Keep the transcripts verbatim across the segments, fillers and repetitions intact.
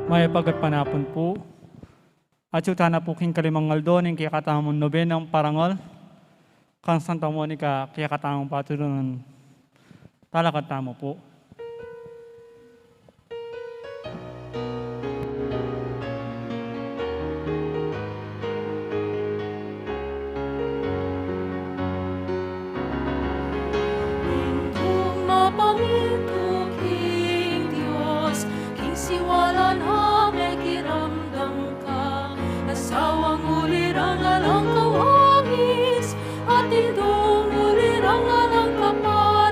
Mayap a gatpanapun pu. Atyu tana pu king kalimang aldo ning kekatamung nobenang parangal kang Santa Monica, kekatamung patulunan. Talakad tamu pu. Indung mapamintu king Dios, king siwala na mekiramdam ka, asawang ulirang alang kawangis, at indung ulirang alang kaparis.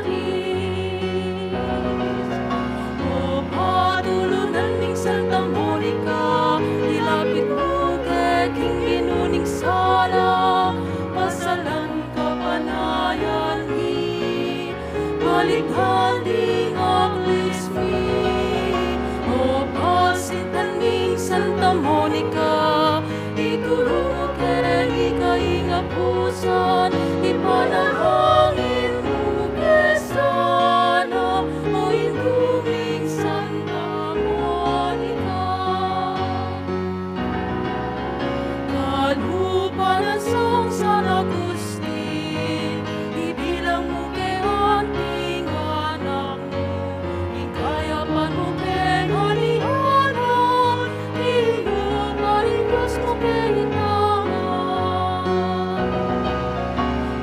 O patulunan ning Santa Monica, ilapit mu ke king Ginu ning sala, pasalan kapanayan mi, balikdan ding aklis mi. O pasintan ning Santa Monica, ituru mu ke ika ing apusan, ipanalangin mu ke sana, o indung Santa Monica. Kalupa nang San Agustin, ibilang mu ke anting anak mu, ing kayapan mu ke ngalianan, ing lupa ning Dios mu ke itangan.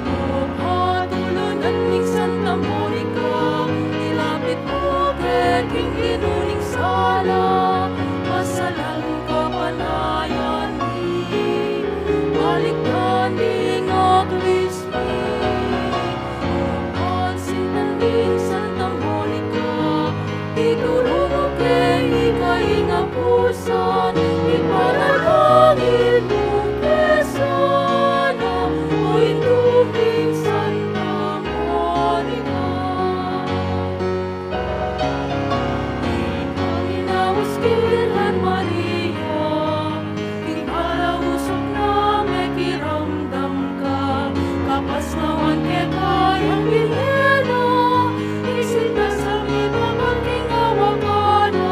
O patulunan ning Santa Monica, ilapit mu ke king Ginu ning sala, pasalan kapanayan mi, balikdan ding aklis mi. O pasintan ning Santa Monica, ituru mu ke ika ing apusan, ipanalangin mu ke sana, o indung Santa Monica. Ikang inaus king Birhen Maria, king palausok na mekiramdam ka, kapasnawan keka yang bie na, ing sinta sa mibaba king awa ka na.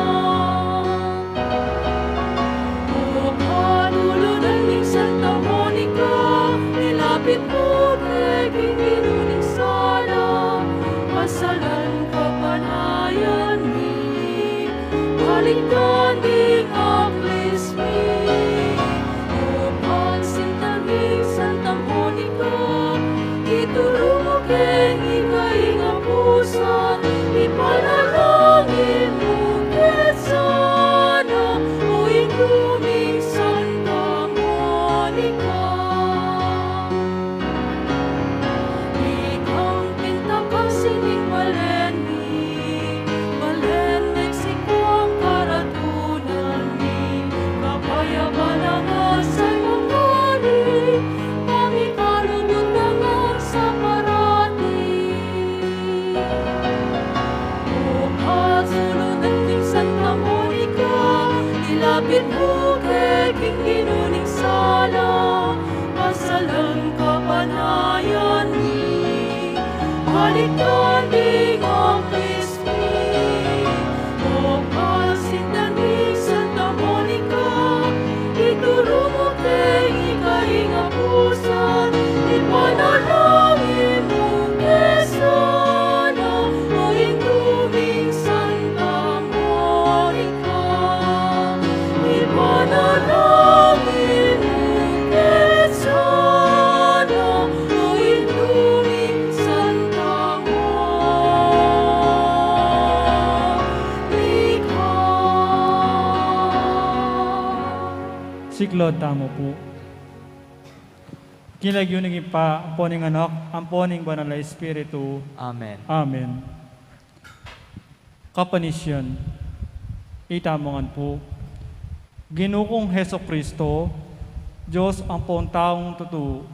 O patulunan ning Santa Monica, ilapit mu ke king Ginu ning sala, pasalan kapanayan mi, balikdan ding aklis mi. O pasintan ning Santa Monica, ituru mu ke ika ing apusan, ipanalangin mu ke sana, o indung Santa Monica. Ikang pintakasi ning balen mi, balen Mexico ing karatunan mi, kapayapan a ngasang mangari, pamikalugud na ngan sa parati. O patulunan ning Santa Monica, ilapit mu ke king Ginu ning sala, pasalan kapanayan mi, balikdan ding aklis mi. O pasintan ning Santa Monica, ituru mu ke ika ing apusan, ipanalangin mu ke sana, o indung Santa Monica. Ipanalangin mu ke sana, o indung Santa Monica. Siklaud tamu pu. King lagyu ning Ibpa, ampo ning Anak, ampo ning Banal a Espiritu. Amen. Amen. Kapanisyan, itamu ngan pu. Ginu kung Jesucristo, Dios ampong taung tutu,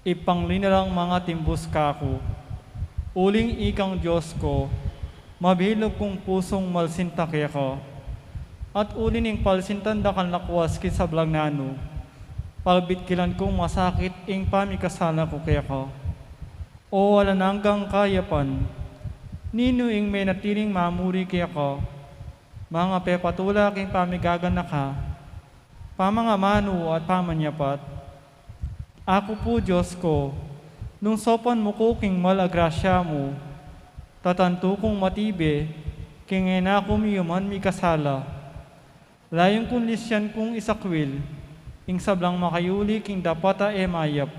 Ibpang linalang mangatimbus kaku. Uling ikang Dios ku, mabilug kung pusung malsinta keka. At uli ning palsintan da kang lakwas king sablang nanu, palbitkilan kung masakit ing pamikasala ku keka. O alang anggang kayapan, ninu ing menatiling mamuri keka? Mangapepatula king pamigaganaka, pamangamanu at pamanyapat. Aku pu, Dios ku, nung saupan mu ku king mal a grasya mu, tatantu kung matibe, king e na ku miyuman mikasala. Layun kung lisyan kung isakwil ing sablang makayuli king dapat a e mayap.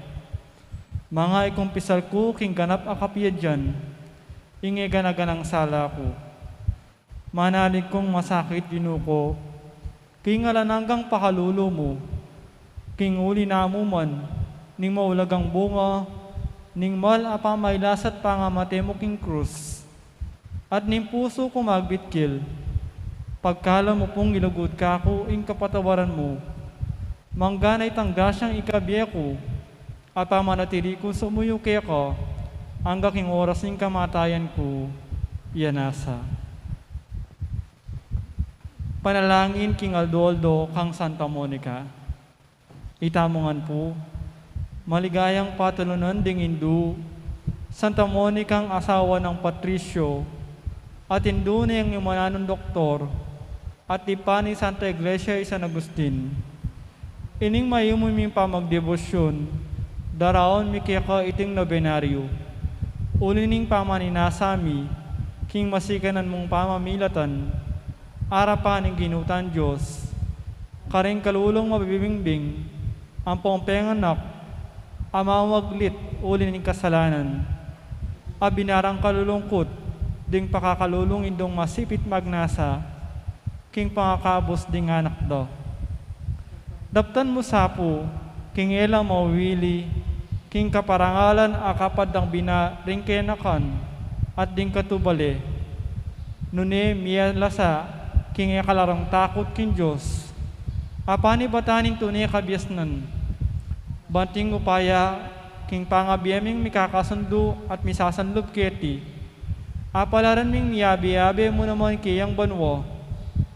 Manga ikumpisal ku king ganap a kapiadyan ing e gana-ganang sala ku. Manalig kung masakit, Ginu ku, king alang anggang pakalulu mu, king uli na mu man ning maulagang bunga ning mal a pamailas at pangamate mu king krus, at ning pusu ku magbitkil. Pagkalam mu pung ilugud kaku ing kapatawaran mu, mangganay tang grasyang ikabie ku, at pamanatili kung sumuyu keka angga king oras ning kamatayan ku. Iya nasa. Panalangin king aldo-aldo kang Santa Monica. Itamu ngan pu, maligayang patulunan ding indu, Santa Monica, asawa nang Patricio, at indu neng imananung doktor, at ibpa ning Santa Iglesia i San Agustin. Ining mayumu ming pamagdebosyun, daraun mi keka iting nobenaryu. Uli ning pamaninasa mi king masikanan mung pamamilatan, arapan ning Ginu tang Dios, karing kalulung mabibingbing, ampong penganak a mamaglit uli ning kasalanan, a binarang kalulungkut ding pakakalulung indung masipit magnasa king pangakabus ding anak da. Daptan mu sa pu king e la mawili king kaparangalan a kapad dang bina ring kenakan at ding katubale, nune mie la sa king e kalarang takut king Dios a panibatan ning tune kabiasnan. Banting upaya king pangabie ming mikakasundu at misasanlub keti, apalaran ming miyabe-yabe mu naman keyang banua.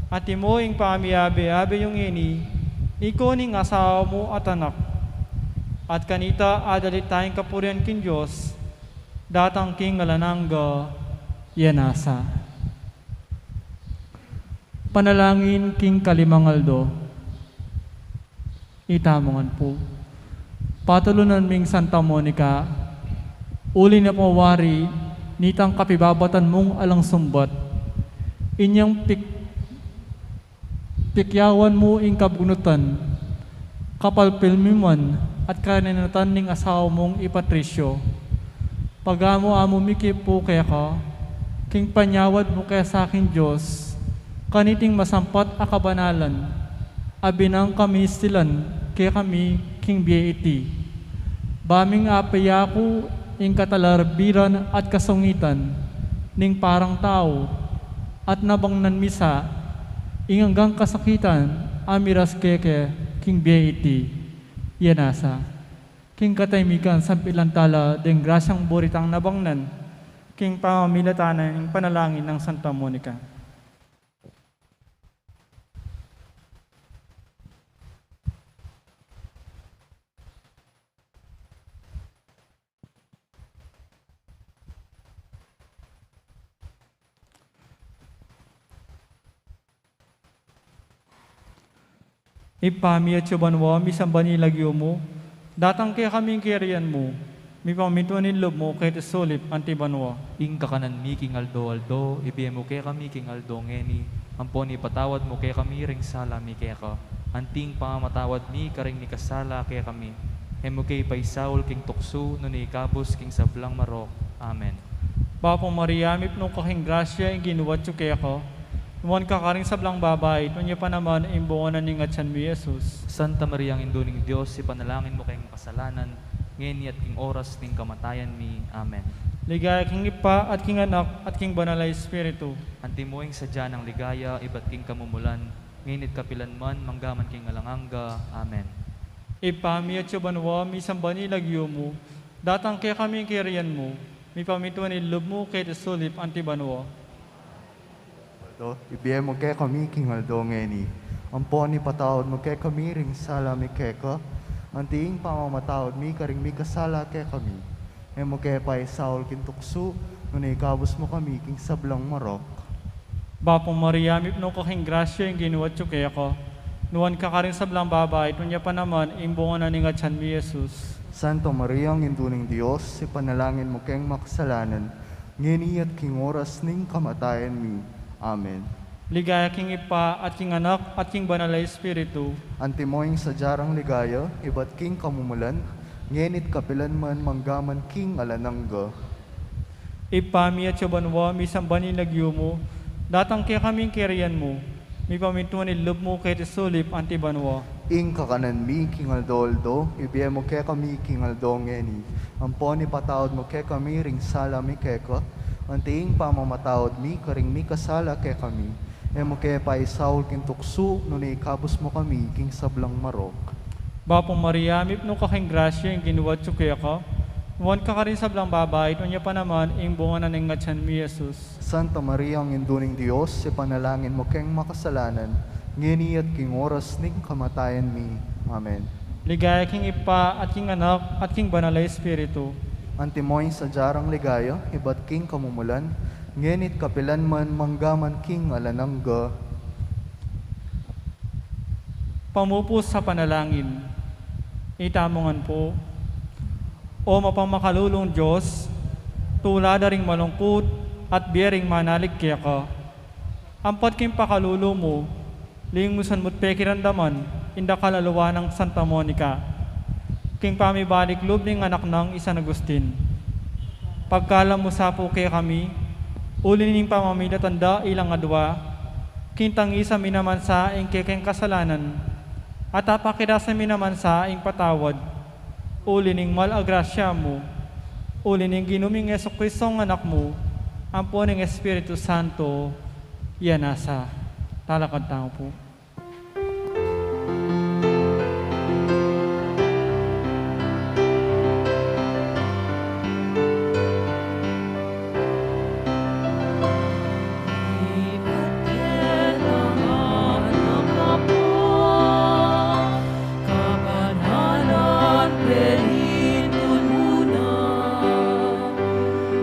Antimo ing pamiyabe-yabe yu ngeni, ikayu ning asawa mu at anak. At kanita adalit tayang kapurian king Dios, datang king alang angga. Iya nasa. Panalangin king kalimang aldo. Itamu ngan pu, patulunan ming Santa Monica, uli na pawari nitang kapibabatan mung alang sumbat. Inyang pik-, pikyawan mu ing kabgunutan, kapalpil mi man at karinatan ning asawa mung i Patricio. Pagamu-amu mi ke pu keka, king panyawad mu ke sa king Dios, kaniting masampat a kabanalan, a binang kamistilan kekami king bie iti. Ba ming apiyaku ing katalarbiran at kasungitan ning parang tau, at nabangnan mi sa ing anggang kasakitan a miras keke king bie iti. Iya nasa. King katahimikan, sampilan tala ding grasyang buri tang nabangnan, king pamamilatan ning panalangin nang Santa Monica. Ibpa mi, atsu ka banua, misamban ya ing lagyu mu, datang kekami ing kayarian mu, mipamintuan ing lub mu keti sulip anti banua. Ing kakanan mi king aldo-aldo, ibie mu kekami king aldo ngeni, ampon ipatawad mu kekami ring sala mi keka, anti ing pamamatawad mi karing mikasala kekami. E mu ke ipaisaul king tuksu, nune ikabus king sablang marok. Amen. Bapu Maria, mipnu ka king grasya, ing Ginu atsu keka. Nuan ka karing sablang babai, at nuan ya pa naman ing bunga na ning atyan mu, i Jesus. Santa Maria, Indu ning Dios, ipanalangin mu keng makasalanan, ngeni at king oras ning kamatayan mi. Amen. Ligaya king Ibpa, at king Anak, at king Banal a Espiritu. Antimo ing sadya nang ligaya, ibat king kamumulan, ngeni at kapilan man, manggaman king alang angga. Amen. Ibpa mi, atsu ka banua, misamban ya ing lagyu mu, datang kekami ing kayarian mu, mipamintuan ing lub mu keti sulip anti banua. Aldo, ibie mu kekami king aldo ngeni, ampon ipatawad mu kekami ring sala mi keka, anti ing pamamatawad mi karing mikasala kekami. E mu ke paisaul king tuksu, nune ikabus mu kami king sablang marok. Bapu Maria, mipnu ka king grasya, ing Ginu atyu keka. Nuan ka karing sablang babai, at nuan ya pa naman ing bunga na ning atyan mu, i Jesus. Santa Maria, Indu ning Dios, ipanalangin mu keng makasalanan, ngeni at king oras ning kamatayan mi. Amen. Ligaya king Ibpa, at king Anak, at king Banal a Espiritu. Antimo ing sadya rang ligaya, ibat king kamumulan, ngeni at kapilan man, mangga man king alang angga. Ibpa mi, atsu ka banua, misamban ya ing lagyu mu, datang kekami ing kayarian mu, mipamintuan ing lub mu keti sulip anti banua. Ing kakanan mi king aldo-aldo, ibie mu kekami king aldo ngeni. Ampon ipatawad mu kekami ring sala mi keka, anti ing pamamatawad mi karing mikasala kekami. E mu ke paisaul king tuksu, nune ikabus mu kami king sablang marok. Bapu Maria, mipnu ka king grasya, ing Ginu atyu keka. Nuan ka karing sablang babai, at nuan ya pa naman ing bunga na ning atyan mu, i Jesus. Santa Maria, Indu ning Dios, ipanalangin mu keng makasalanan, ngeni at king oras ning kamatayan mi. Amen. Ligaya king Ibpa, at king Anak, at king Banal a Espiritu. Antimo ing sadya rang ligaya, ibat king kamumulan, ngeni at kapilan man, mangga man king alang angga. Pamupus a panalangin. Itamu ngan pu. O mapamakalulung Dios, tula da ring malungkut at bie ring manalig keka. Ampat king pakalulu mu, lingusan mu't pekiramdaman ing dakal a lua nang Santa Monica king pamibalik lub ning anak nang i San Agustin. Pagkalam mu sa pu kekami, uli ning pamamilatan da ilang adua, king tangisan mi naman sa ing kekeng kasalanan, at apakirasan mi naman sa ing patawad, uli ning mal a grasya mu, uli ning Ginu ming Jesucristo a Anak mu, ampo ning Espiritu Santo, iya na sa. Talakad tamu pu. Kabanalan, pelitun mu na,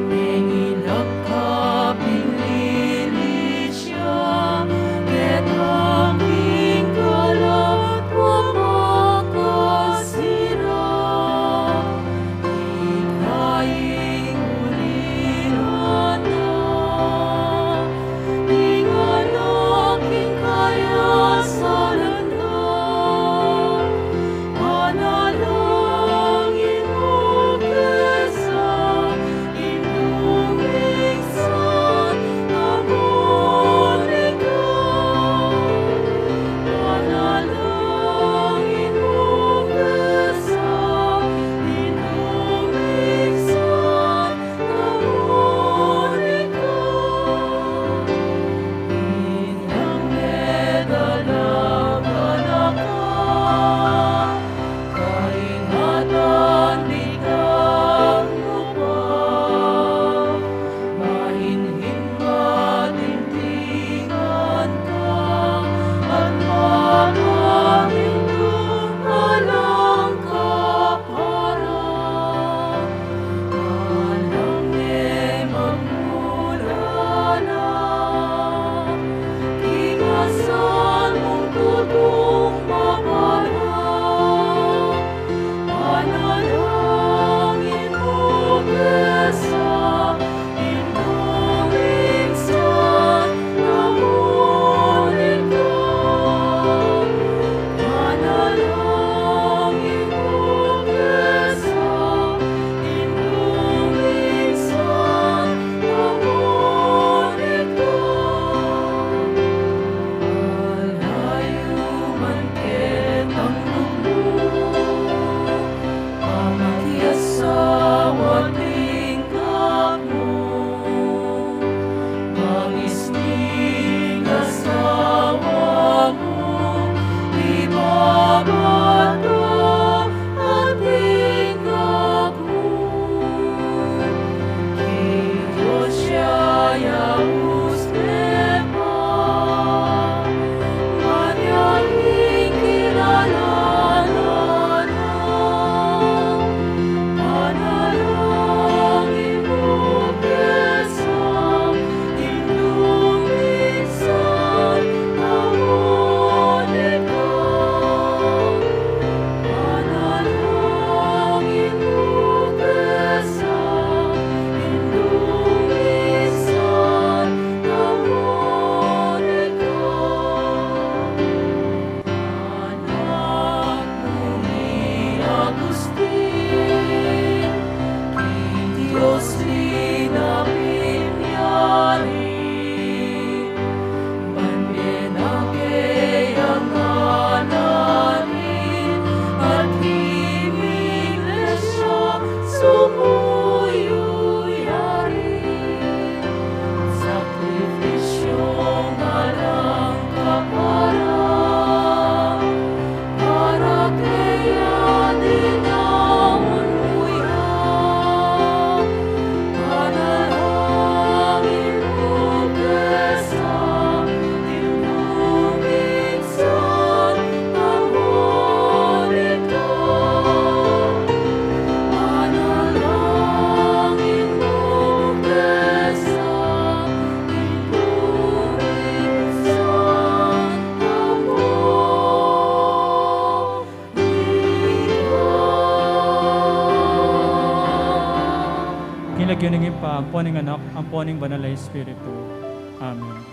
mengilag ka, pinili sya, ketang Ampo ning Anak, ampo ning Banal a Espiritu. Amen.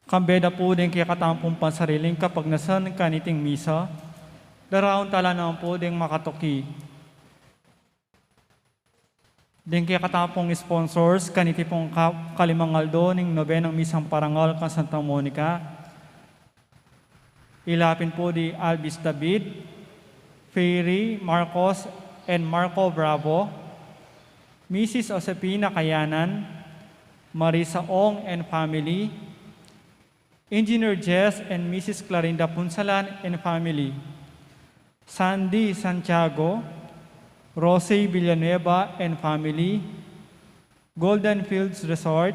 Kambe da pu ding kekatamung pansariling kapagnasan kaniting misa, daraun tala naman pu ding makatuki. Ding kekatamung sponsors kaniti pung ka-, kalimang aldo ning nobenang misang parangal kang Santa Monica, ila pin pu di Alvis David, Fairy Marcos and Marco Bravo, Missus Josefina Kayanan, Marisa Ong and family, Engineer Jess and Missus Clarinda Punsalan and family, Sandy Santiago, Rosie Villanueva and family, Golden Fields Resort,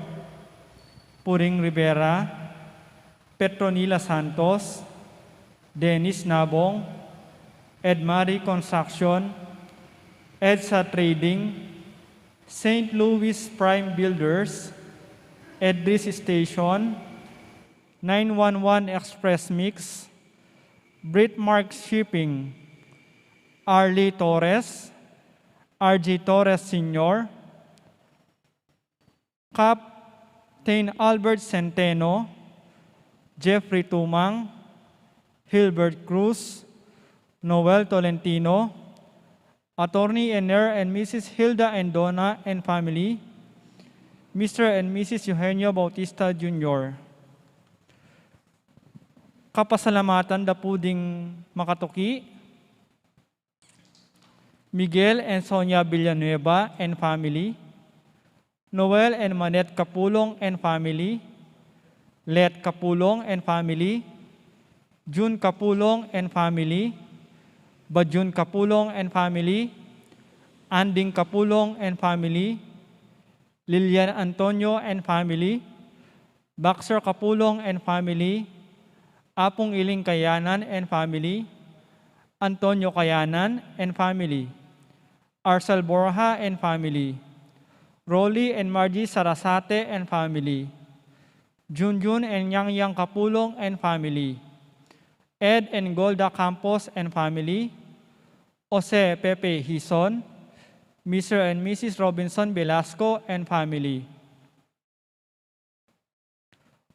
Puring Rivera, Petronila Santos, Dennis Nabong, Edmari Construction, EDSA Trading, Saint Louis Prime Builders, Edris Station, nine one one Express Mix, Britmark Shipping, Arlie Torres, R G Torres Senior, Captain Albert Centeno, Jeffrey Tumang, Hilbert Cruz, Noel Tolentino, Attorney Ener and Missus Hilda Endona and family, Mister and Missus Eugenio Bautista Junior. Kapasalamatan da pu ding makatuki, Miguel and Sonia Villanueva and family, Noel and Manette Capulong and family, Let Capulong and family, Jun Capulong and family, Bajun Capulong and family, Anding Capulong and family, Lilian Antonio and family, Baxter Capulong and family, Apung Iling Kayanan and family, Antonio Kayanan and family, Arcel Borja and family, Rolly and Margie Sarasate and family, Junjun and Yang Yang Capulong and family, Ed and Golda Campos and family, Jose Pepe Hizon, Mister and Missus Robinson Velasco and family,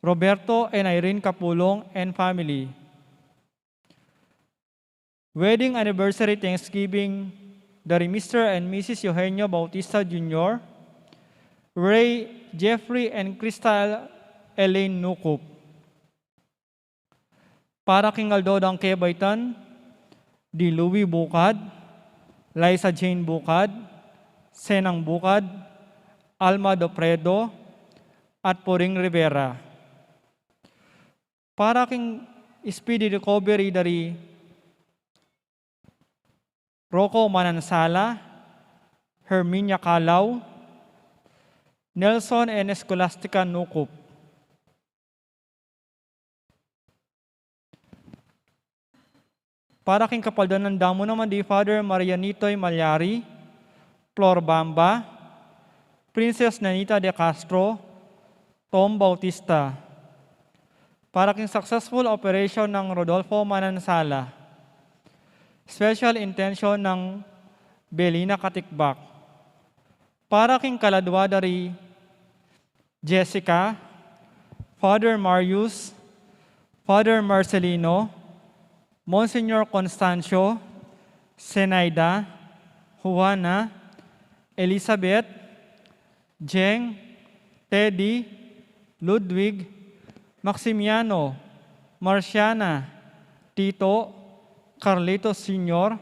Roberto and Irene Capulong and family. Wedding anniversary Thanksgiving dari Mister and Missus Eugenio Bautista Junior, Ray, Jeffrey and Crystal Elaine Nukup. Para king aldo dang kebaitan, di Louis Bucad, Liza Jane Bucad, Senang Bucad, Alma Dopredo, at Puring Rivera. Para king speedy recovery dari Rocco Manansala, Herminia Calao, Nelson and Escolastica Nukup. Para king kapaldanan da mu naman di Father Marianitoy Malyari, Flor Bamba, Princess Nanita de Castro, Tom Bautista. Para king successful operation nang Rodolfo Manansala. Special intention nang Belina Katikbak. Para king kaladwa dari Jessica, Father Marius, Father Marcelino, Monsignor Constancio, Zenaida, Juana, Elizabeth, Jeng, Teddy, Ludwig, Maximiano, Marciana, Tito, Carlitos Senior,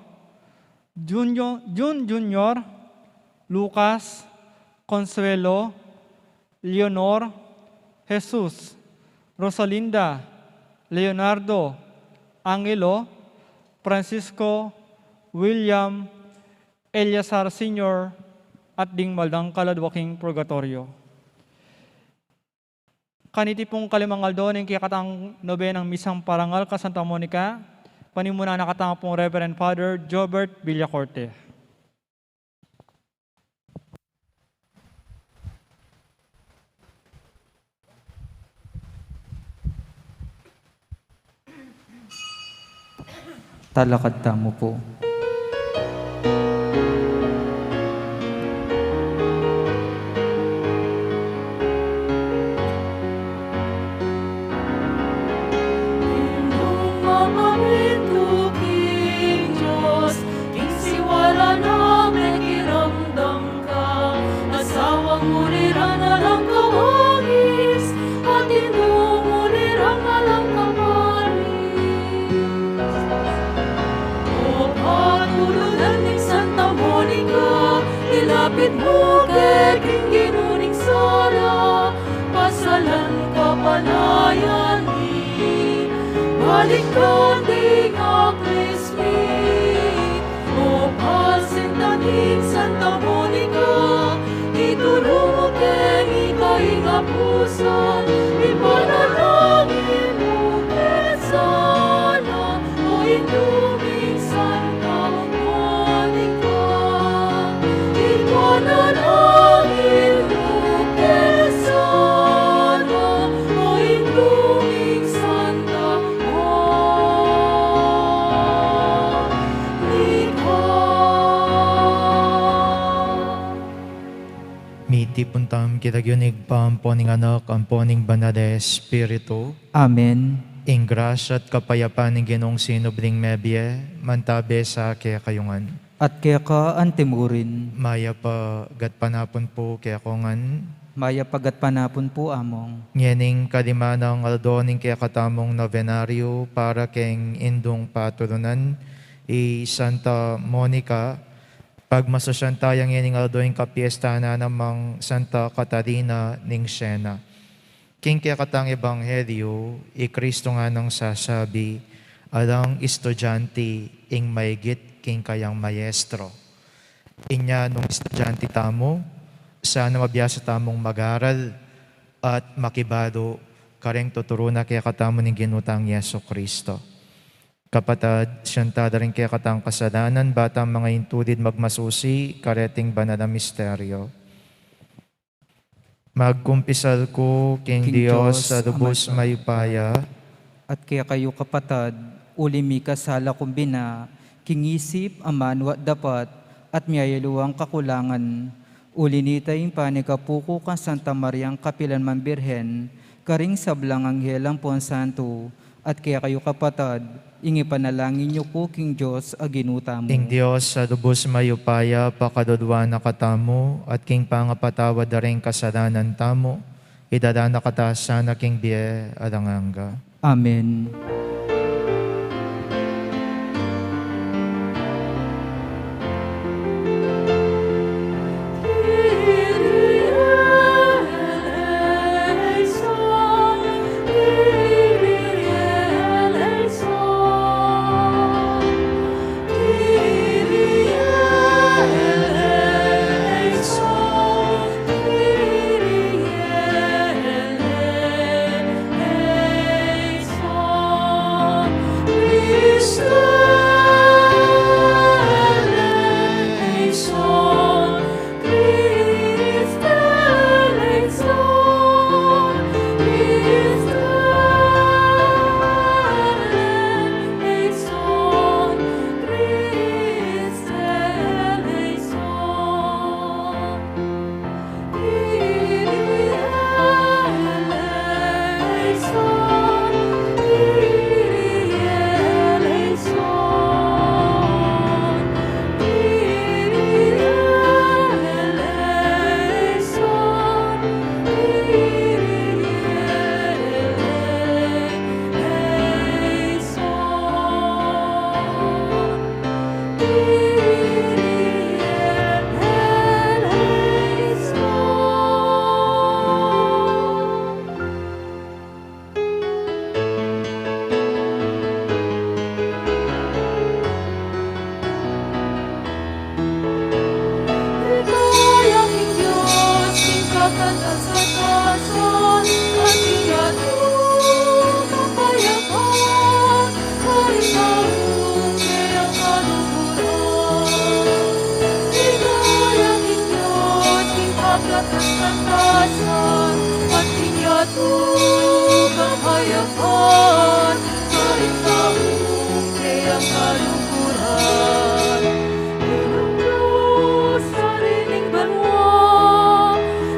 Jun, Jun Junior, Lucas, Consuelo, Leonor, Jesus, Rosalinda, Leonardo, Angelo, Francisco, William, Eleazar Senior, at ding maldang kaladwa king purgatorio. Kaniti pung kalimang aldo ning kekatang nobenang misang parangal kang Santa Monica, panimunan na katamu pung Reverend Father Jobert Villacorte. Talakad tamu pu. Muriran alang kawangis, at indu muriran alang kaparis. O patulunan ning Santa Monica, ilapit mu ke king Ginu ning sala, pasalan kapanayan mi, balikdan ding aklis mi. O pasinta ning Santa Monica, ituru mu keng ika ing apusan, ipanalangin mu ke sana, o Indu ming Santa Monica, ipanalangin mu ke sana, o Indu ming Santa Monica. Mitipun tamu king lagyu ning Ibpa, ampo ning Anak, ampo ning Banal a Espiritu. Amen. Ing grasya at kapayapan ning Ginung sinubling mebie, mantabe sa kekayu ngan. At keka antimurin. Mayap a gatpanapun pu kekongan. Mayap a gatpanapun pu, Among. Ngening kalima nang aldo ning kekatamung nobenaryu para keng Indung Patulunan, i Santa Monica, pagmasusyan taya ngening aldo ing kapiestahan na namang Santa Catalina ning Siena. King kekatang ebanghelyu, i Kristu nganang sasabi, alang estudyante ing maigit king kayang maestro. Inya nung estudyante tamu, sana mabiasa tamung mag-aral at makibalu kareng tuturu na kekatamu ning Ginu tang Jesucristo. Kapatad, sisian tala ring kekatang kasalanan, ba tang manga intulid magmasusi kareting banal a misteryo. Magkumpisal ku king Dios a lubus mayupaya. At kekayu kapatad, uli mikasala kung bina, king isip, amanu at dapat, at miyayaluang kakulangan. Uli nita ing panikapu ku kang Santa Mariang kapilan man Birhen, karing sablang anghel ampon santo, at kekayu kapatad, ing ipanalangin yu ku king Dios a Ginu tamu. Ing Dios a lubus mayupaya, pakalulwan na katamu, at king pangapatawad da ring kasalanan tamu, idala na kata sana king bie alang angga. Amen.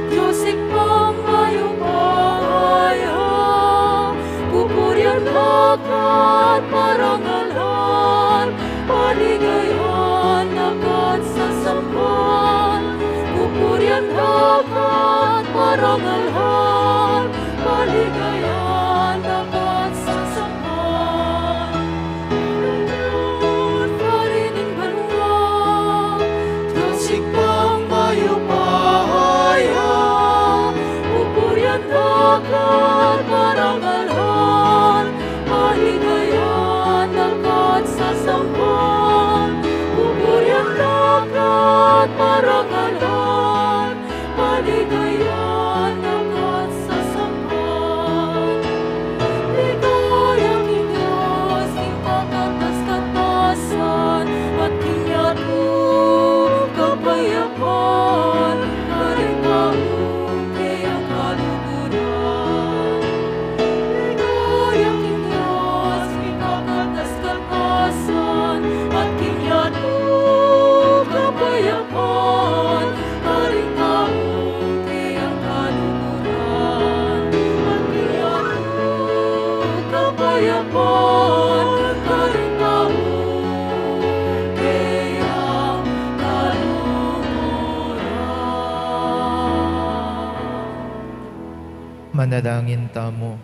Dios Ibpang mayupaya, pupurian da ka at parangalan, paligayan da ka at sasamban, pupurian da ka Parangalan, paligayan, dapat sasapan. Lulud pa rin ing banua, Dios Ibpang mayupaya, pupurian da ka at parangalan, paligayan, dapat sasapan. Pupurian da ka at parangalan, paligayan, dapat sasapan. Ligaya king Dios, king kakatas-katasan, at king yatu kapayapan, karing tau kayang kaluguran. Ligaya king Dios, king kakatas-katasan, at king yatu kapayapan, karing tau kayang kaluguran. At king yatu kapayapan, karing tau kayang kaluguran. Manalangin tamu.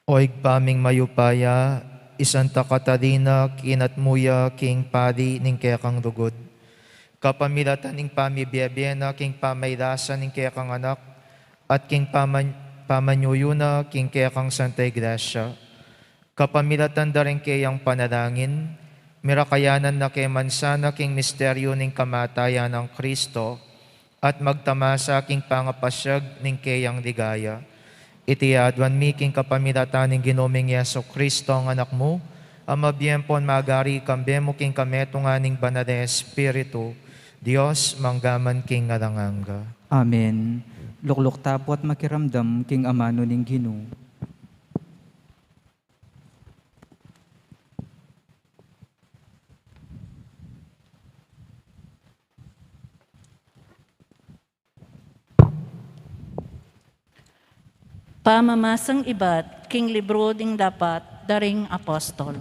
O Ibpa ming mayupaya, i Santa Catalina kinat mu ya king pari ning kekang lugud. Kapamilatan ning pamibie-bie na king pamaylasa ning kekang anak, at king paman-, pamanyuyu na king kekang Santa Iglesia. Kapamilatan da ring keyang panalangin, mirakayanan na ke man sana king misteryu ning kamatayan nang Kristo, at magtamasa king pangapasyag ning keyang ligaya. Iti aduan mi king kapamilatan ning Ginu ming Jesu Kristo, a Anak mu, a mabie ampon magari kambe mu king kametungan ning Banal a Espiritu, Dios, mangga man king alang angga. Amen. Lukluk ta pu at makiramdam king amanu ning Ginu. Pamamasang ibat king libru ding Dapat da ring Apostol.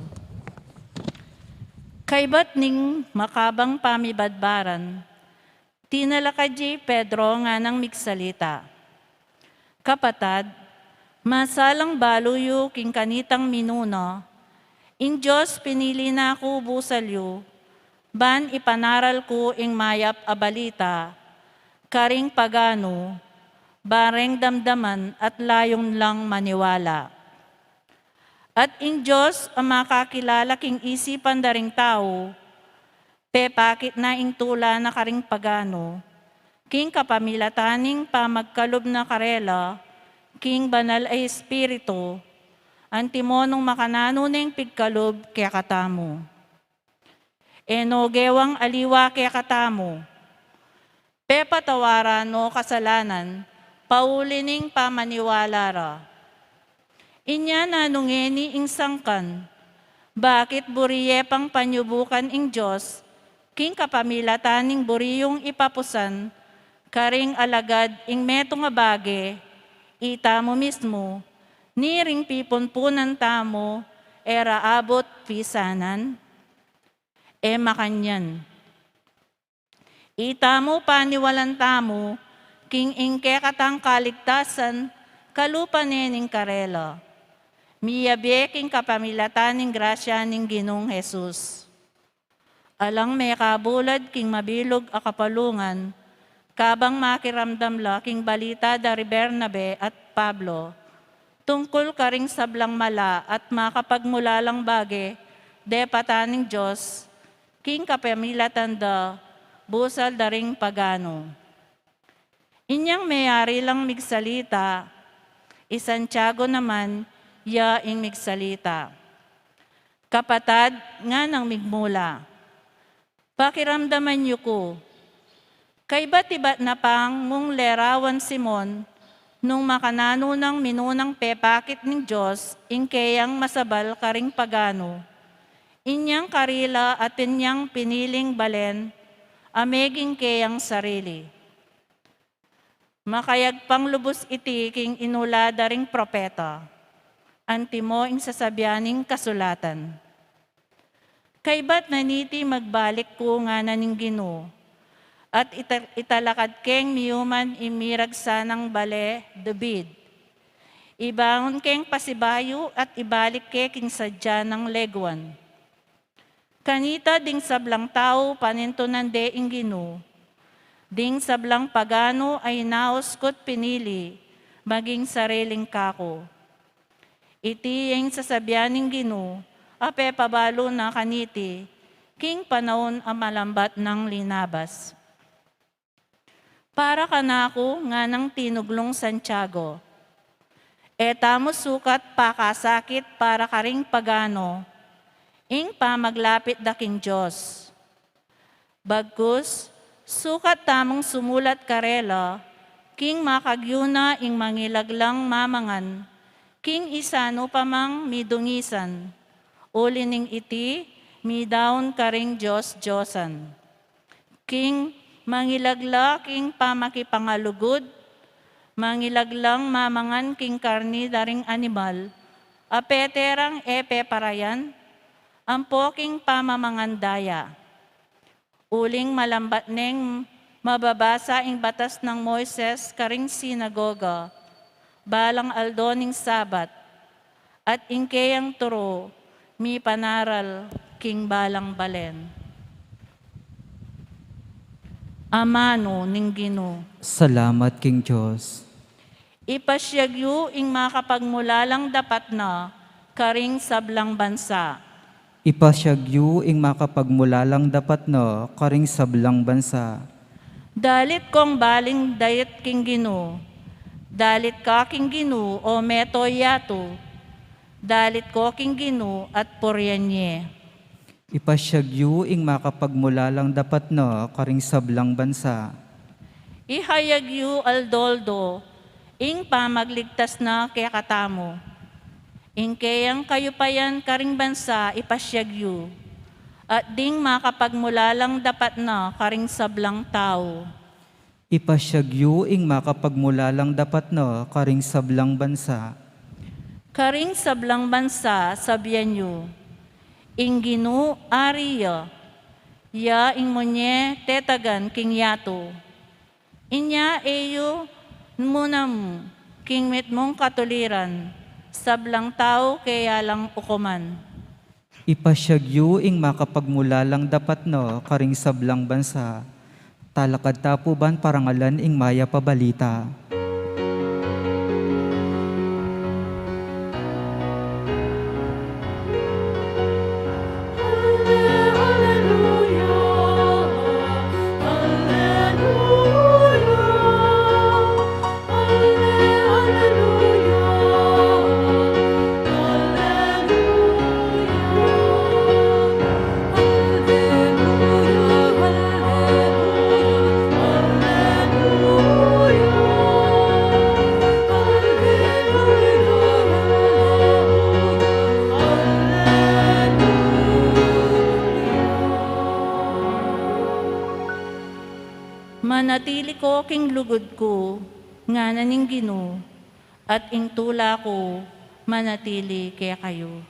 Kaybat ning makabang pamibadbaran, tinalakad ya i Pedro nganang migsalita. Kapatad, masalang balu yu king kanitang minuna, ing Dios pinili na ku busal yu, ban ipanaral ku ing mayap a balita karing paganu, bareng damdaman at layun lang maniwala. At ing Dios a makakilala king isipan da ring tau, pepakit na ing tula na karing paganu, king kapamilatan ning pamagkalub na karela king Banal a Espiritu, antimo nung makananu neng pigkalub kekatamu. E no gewang aliwa kekatamu. Pepatawaran no kasalanan, pauli ning pamaniwala ra. Inya nanu ngeni ing sangkan, bakit buri ye pang panyubukan ing Dios, king kapamilatan ning buri yung ipapusan karing alagad ing metung a bage, itamu mismu, ni ring pipunpunan tamu, e ra abut pisanan? E makanyan. Itamu paniwalan tamu, king ing kekatang kaligtasan, kalupa ne ning karela. Miyabe king kapamilatan ning grasya ning Ginung Jesus. Alang mekabulad king mabilug a kapalungan, kabang makiramdam la king balita da ri Bernabe at Pablo, tungkul karing sablang mala at makapagmulalang bage, depatan ning Dios, king kapamilatan da, busal da ring paganu. Inyang meyari lang migsalita, i Santiago naman, ya ing migsalita. Kapatad, nganang migmula. Pakiramdaman yu ku. Kaybat-ibat na pang mung lerawan Simon, nung makananu nang minunang pepakit ning Dios, ing keyang masabal karing paganu. Inyang karila atin yang piniling balen, a meging keyang sarili. Makayagpang lubus iti king inula da ring propeta, antimo ing sasabian ning kasulatan. Kaybat na niti magbalik ku ngana ning Ginu, at ita-, italakad keng miyuman ing miragsa nang bale dubid. Ibangun keng pasibayu at ibalik ke king sadya nang leguan. Kanita ding sablang tau panintunan de ing Ginu, ding sablang pagano a inaus ku't pinili maging sariling kaku. Iti ing sasabian ning Ginu a pepabalu na kaniti king panaun a malambat nang linabas. Para kanaku, nganang tinuglung Santiago, e tamu sukat pakasakit para karing pagano ing pamaglapit da king Dios. Bagkus, sukat tamung sumulat karela king makagyu na ing mangilaglang mamangan king isanu pa mang midungisan, uli ning iti midaun karing dios-diosan. King mangilagla king pamakipangalugud, mangilaglang mamangan king karni da ring animal a pete rang e peparayan, ampo king pamamangan daya. Uling malambat neng mababasa ing batas nang Moises karing sinagoga balang aldo ning Sabat, at ing keyang turu mipanaral king balang balen. Amanu ning Ginu. Salamat king Dios. Ipasiag yu ing makapagmulalang dapat na karing sablang bansa. Ipasiag yu ing makapagmulalang dapat na karing sablang bansa. Dalit kong baling dait king Ginu. Dalit ka king Ginu, o meto yatu. Dalit ko king Ginu at purian ye. Ipasiag yu ing makapagmulalang dapat na karing sablang bansa. Ihayag yu aldo-aldo ing pamagligtas na kekatamu. Ing keyang kayupayan karing bansa ipasiag yu, at ding makapagmulalang dapat na karing sablang tau. Ipasiag yu ing makapagmulalang dapat na karing sablang bansa. Karing sablang bansa, sabian yu, ing Ginu ari ya, ya ing munye tetagan king yatu. Inya e yu mu namu king mitmung katuliran, sablang tau keya lang ukuman. Ipasiag yu ing makapagmulalang dapat na karing sablang bansa. Talakad ta pu ban parangalan ing mayap a balita. Manatili ko king lugud ku, ngana ning Ginu, at ing tula ku manatili kekayu.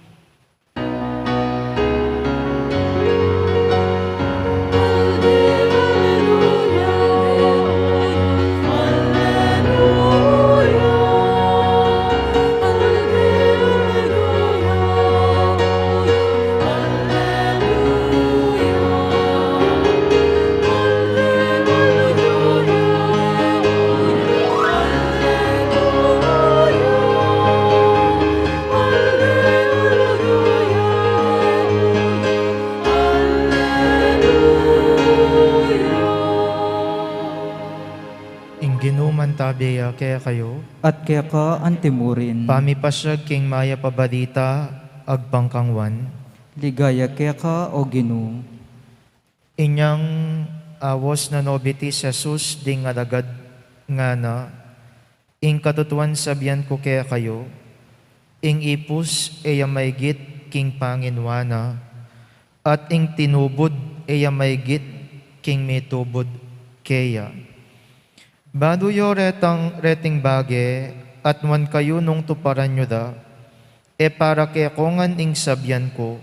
Ing Ginu mantabe ya kekayu. At keka anti mu rin. Pamipasiag king mayap a balita agpang kang Juan. Ligaya keka, o Ginu. Inyang awos na nobiti Jesus ding alagad, ngana, ing katutuan sabian ku kekayu, ing ipus e ya maigit king panginwa na, at ing tinubud e ya maigit king mitubud keya. Balu yu retang, reting bage, at nuan kayu nung tuparan yu la, e para kekongan ing sabian ku,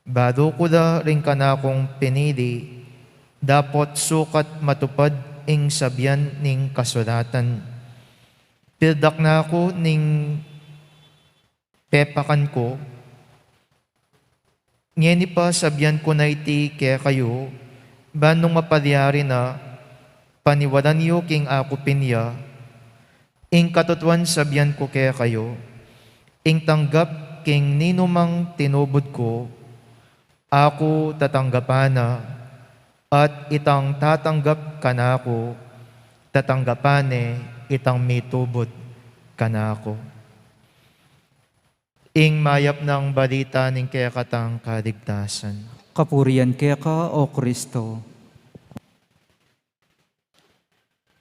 balu ku la ring kanakung pinili, Dapot sukat matupad ing sabian ning kasulatan. Pildak na ku ning pepakan ku, ngeni pa sabian ku na iti kekayu, ban nung mapalyari na, paniwalan yu king akupin ya. Ing katutuan sabian ku kekayu, ing tanggap king ninumang tinubud ku, aku tatanggapan na, at itang tatanggap kanaku, tatanggapan ne itang mitubud kanaku. Ing mayap nang balita ning kekatang kaligtasan. Kapurian keka, O Kristo.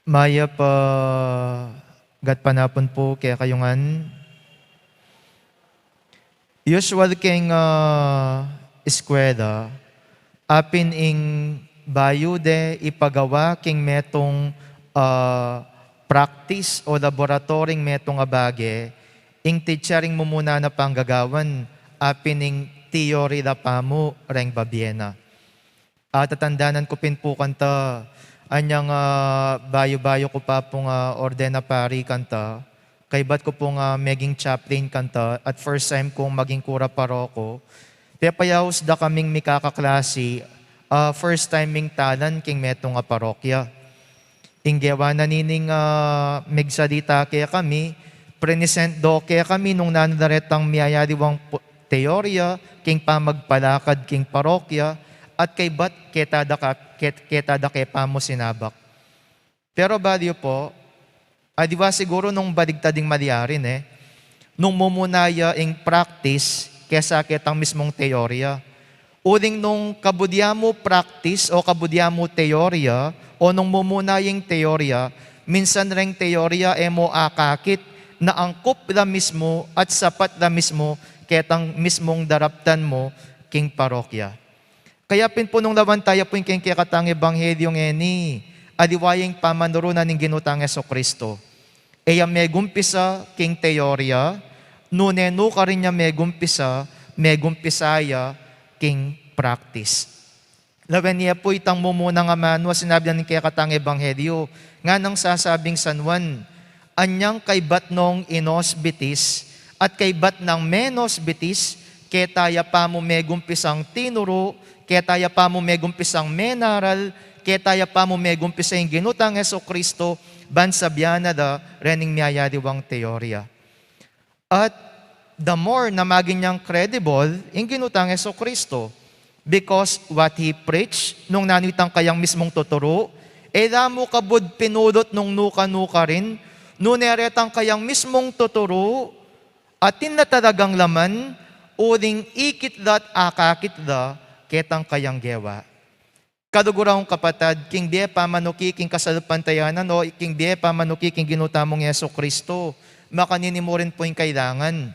Mayap a gatpanapun pu kekayu ngan. Usual keng, ah, eskwela, apin ing bayu de ipagawa king metung, ah, practice o laboratory ing metung a bage, ing teacher ing mumuna na pang gagawan, apin ing theory la pamu reng babie na. Atatandanan ku pin pu kanta, anyang, ah, bayu-bayu ku pa pung, ah, orden a pari kanta, kaybat ku pung, ah, meging chaplain kanta, at first time kung maging kura paroko. Pepayaus da kaming mikakaklasi, ah, first time ming talan king metung a parokya. Ing gewa na nining, ah, megsalita kekami, prenisent do kekami nung nanu la retang miyayaliwang pu-, teorya king pamagpalakad king parokya, at kaybat keta da ka-, ket-, keta da ke pamu sinabak. Pero baliu pu, aliwa siguru nung baligtad ing malyari ne, nung mumuna ya ing practice kesa ketang mismung teorya. Uling nung kabudya mu practice o kabudya mu teorya, o nung mumuna ya ing teorya, minsan reng teorya e mu akakit na angkup la mismu at sapat la mismu ketang mismung daraptan mu king parokya. Kaya pin pu nung lawan taya pu ing keng kekatang ebanghelyu ngeni, aliwa ya ing pamanuru na ning Ginu tang Jesucristo. E ya megumpisa king teorya, nune nukarin ya megumpisa, megumpisa ya king practice. Lawen ye pu itang mumunang amanu a sinabi na ning kekatang ebanghelyu, nganang sasabing San Juan, anyang kaybat nong inosbitis at kaybat nang menosbitis, keta ya pamu megumpisang tinuru, keta ya pamu megumpisang menaral, keta ya pamu megumpisa ing Ginu tang Jesucristo, ban sabian na da rening miyayaliwang teorya. At the more na maging yang credible ing Ginu tang Jesucristo. Because what he preached, nung nanu itang kayang mismung tuturu, e la mu kabud pinulut nung nuka-nukarin, nune retang kayang mismung tuturu, atin na talagang laman, uling ikit la at akakit la ketang kayang gewa. Kaluguran kung kapatad, king bie pamanuki king kasalpantayanan o king bie pamanuki king Ginu tamung Jesucristo, makanini mu rin pu ing kailangan.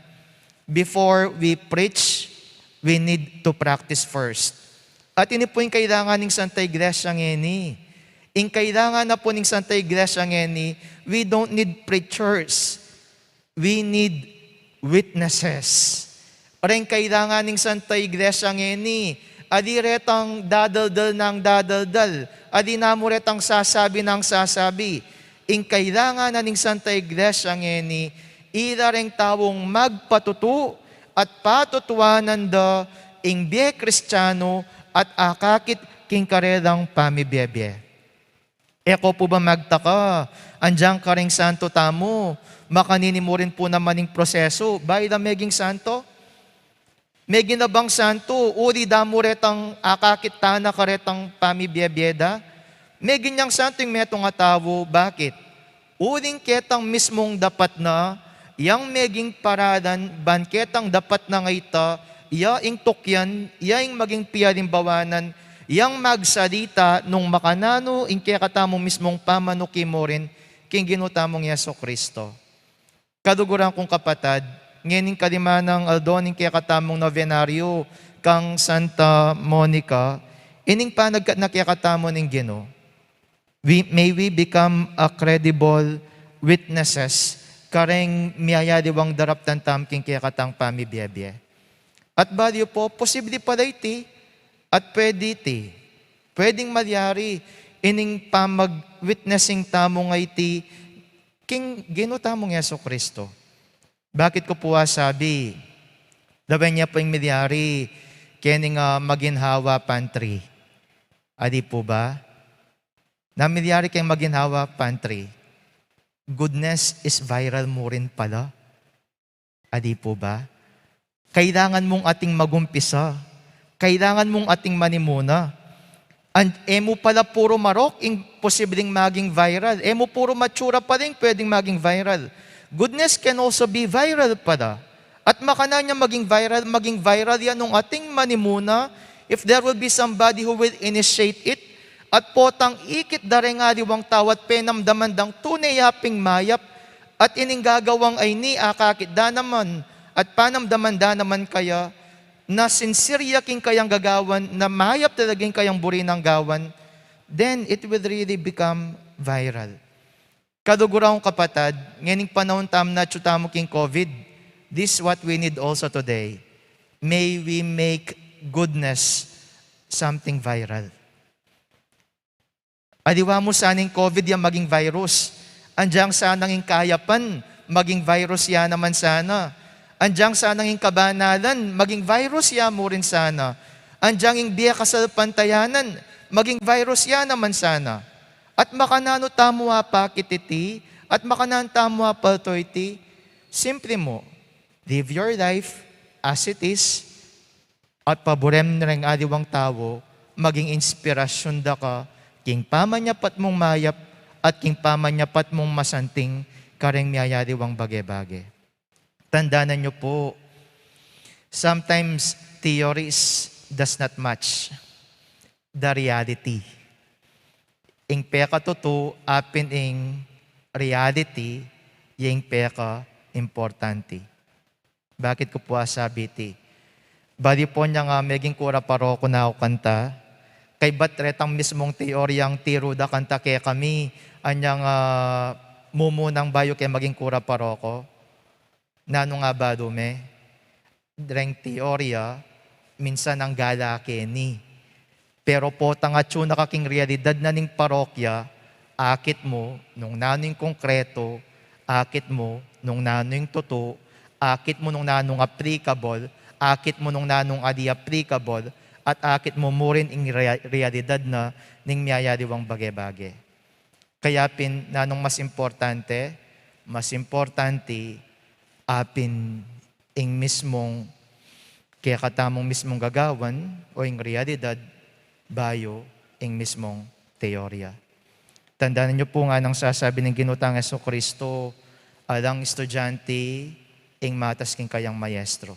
Before we preach, we need to practice first. At ini pu ing kailangan ning Santa Iglesia ngeni. Ing kailangan na pu ning Santa Iglesia ngeni, we don't need preachers. We need witnesses. Reng kailangan ning Santa Iglesia ngeni, ali retang dadaldal nang dadaldal, ali namu retang sasabi nang sasabi. Ing kailangan na ning Santa Iglesia ngeni, ila reng taung magpatutu at patutuanan da ing bie Kristiano at akakit king karelang pamibie-bie. E ko pu ba magtaka, andiang kareng santo tamu, makanini mu rin pu naman ing prosesu, ba ila meging santo? Meging na bang santo, uli da mu retang akakit tana karetang pamibie-bie da? Meging yang santo ing metung a tau, bakit? Uling ketang mismung dapat na, yang meging paralan, ban ketang dapat na ngeni ta, ya ing tukyan, ya ing maging pialimbawanan, yang magsalita nung makananu ing kekatamung mismung pamanuki mu rin king Ginu tamung Jesucristo. Kaluguran kung kapatad, ngening kalima nang aldo ning kekatamung nobenaryo kang Santa Monica, ining panagkat na kekatamu ning Ginu. We, may we become a credible witnesses kareng miyayaliwang daraptan tamu king kekatang pamibie-bie. At baliu pu, posible pala iti, at pwede iti. Pwedeng malyari ining pamag-witnessing tamu ngeni king Ginu tamung Jesu Kristo. Bakit ku pu asabi? Lawen ye pu ing milyari kening, ah, maginhawa pantry. Adi pu ba? Na milyari keng maginhawa pantry. Goodness is viral mu rin pala. Adi pu ba? Kailangan mung ating magumpisa. Kailangan mung ating manimuna. And e mu pala puru marok ing posibleng maging viral. E mu puru matsura pala ing pwedeng maging viral. Goodness can also be viral pala. At makananu yang maging viral, maging viral ya nung ating manimuna, if there will be somebody who will initiate it, at potang ikit da reng aliwang tau at penamdaman dang tune ya pin mayap, at ining gagawang ayni akakit da naman, at panamdaman da naman kaya, na sincere ya king kayang gagawan, na mayap talaga ing kayang buri nang gawan, then it will really become viral. Kaluguran kung kapatad, ngening panaun tamu na atsu tamu king COVID, this is what we need also today. May we make goodness something viral. Aliwa mu sana ing COVID yang maging virus. Andiang sana ing kayapan, maging virus ya naman sana. Andiang sana ing kabanalan, maging virus ya mu rin sana. Andiang ing bie kasalpantayanan, maging virus ya naman sana. At makananu tamu apakit iti, at makananu tamu apalto iti, simple mu, live your life as it is, at paburen reng aliwang tau, maging inspirasyun da ka, king pamanyapat mung mayap, at king pamanyapat mung masanting, kareng miyayaliwang bage-bage. Tandanan yu pu, sometimes theories does not match the reality. Ing pekatutu, apin ing reality, ya ing pekaimportante. Bakit ku pu asabi iti? Bali pu anyang, ah, meging kura paroko na ku kanta, kaybat retang mismung teoryang tiru da kanta kekami, anyang, ah, mumunang bayu ke maging kura paroko. Nanu nga balu me? Reng teorya, minsan anggala ke ni. Pero potang atsu na ka king realidad na ning parokya, akit mu nung nanu ing konkreto, akit mu nung nanu ing tutu, akit mu nung nanu ing applicable, akit mu nung nanu ing ali applicable, at akit mu mu rin ing rea-, realidad na ning miyayaliwang bage-bage. Kaya pin, nanung mas importante, mas importante, apin ing mismung, kekatamung mismung gagawan, o ing realidad, bayu ing mismung teorya. Tandanan yu pu nganang sasabi ning Ginu tang Jesucristo, alang estudyante ing matas king kayang maestro.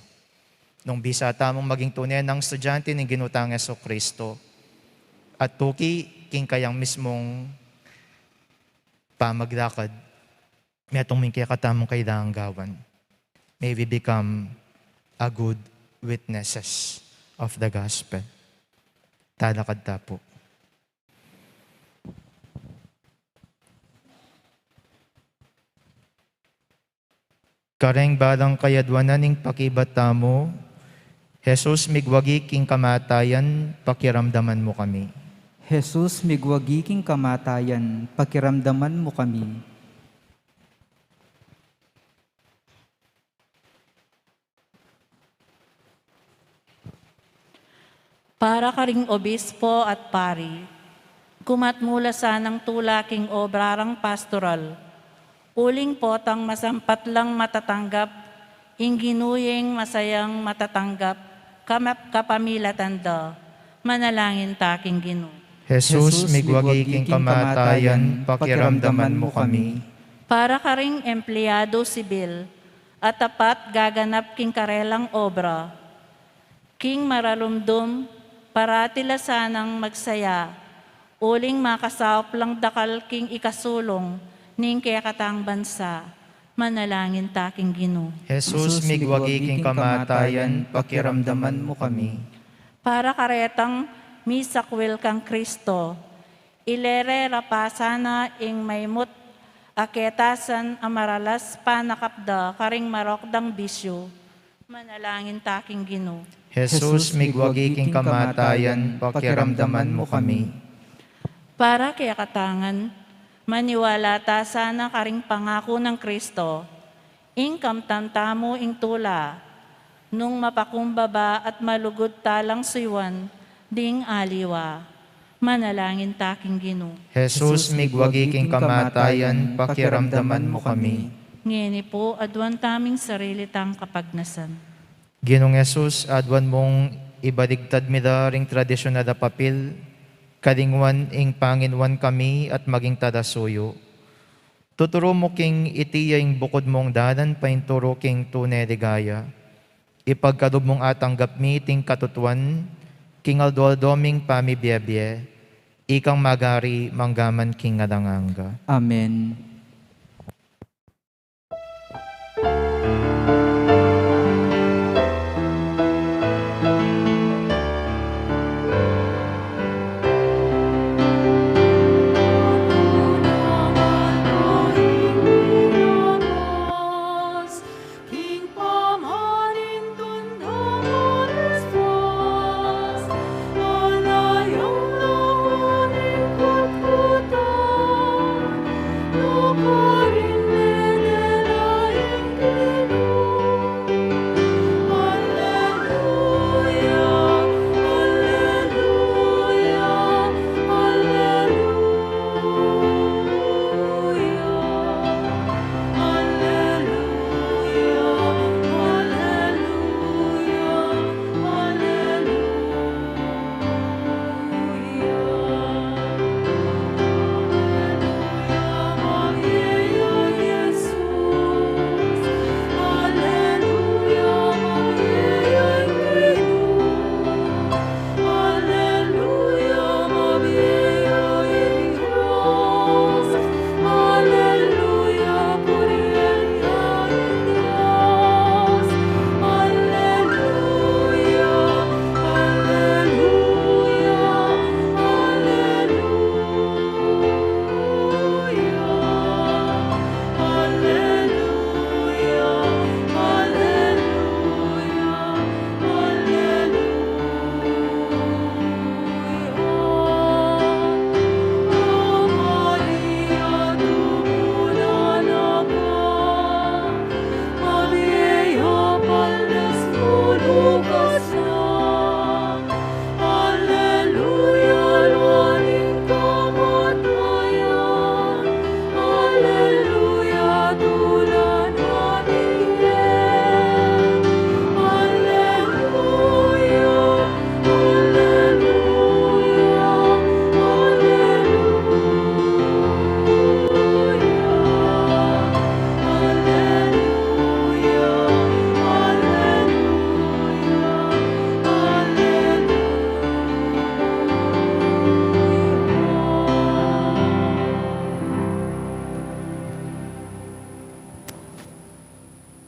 Nung bisa tamung maging tune nang estudyante ning Ginu tang Jesucristo, at tuki king kayang mismung pamaglakad, metung mu ing kekatamung kailangang gawan. May we become a good witnesses of the gospel. Talakad ta pu. Kareng balang kayadwanan ning pakibat tamu, Jesus, migwagi king kamatayan, pakiramdaman mu kami. Jesus, migwagi king kamatayan, pakiramdaman mu kami. Para karing obispo at pari, kumat mu la sanang tula king obra rang pastoral, uling potang masampat lang matatanggap ing Ginu yeng masayang matatanggap kamap-, kapamilatan da. Manalangin ta king Ginu. Jesus, migwagi king kamatayan, pakiramdaman mu kami. Para karing empleyado sibil a tapat gaganap king karelang obra, king maralumdum, parati la sanang magsaya, uling makasaup lang dakal king ikasulung ning kekatang bansa. Manalangin ta king Ginu. Jesus, migwagi king kamatayan, pakiramdaman mu kami. Para karetang misakwil kang Kristo, ilere ra pa sana ing maimut a ketasan a maralas panakap da karing marok dang bisyu. Manalangin ta king Ginu. Jesus, migwagi king kamatayan, pakiramdaman mu kami. Para kekatang ngan, maniwala ta sana karing pangaku nang Kristo, ing kamtan tamu ing tula, nung mapakumbaba at malugud ta lang suyuan ding aliwa. Manalangin ta king Ginu. Jesus, migwagi king kamatayan, pakiramdaman mu kami. Ngeni pu, aduan taming sarili tang kapagnasan. Ginung Jesus, aduan mung ibaligtad mi la ring tradisyunal a papil, kalinguan ing panginuan kami at maging talasuyu. Tuturu mu king iti ya ing bukud mung dalan painturu king tune ligaya. Ipagkalub mung atanggap mi iting katutuan king aldo-aldo ming pamibie-bie, ikang magari manggaman king alang angga. Amen.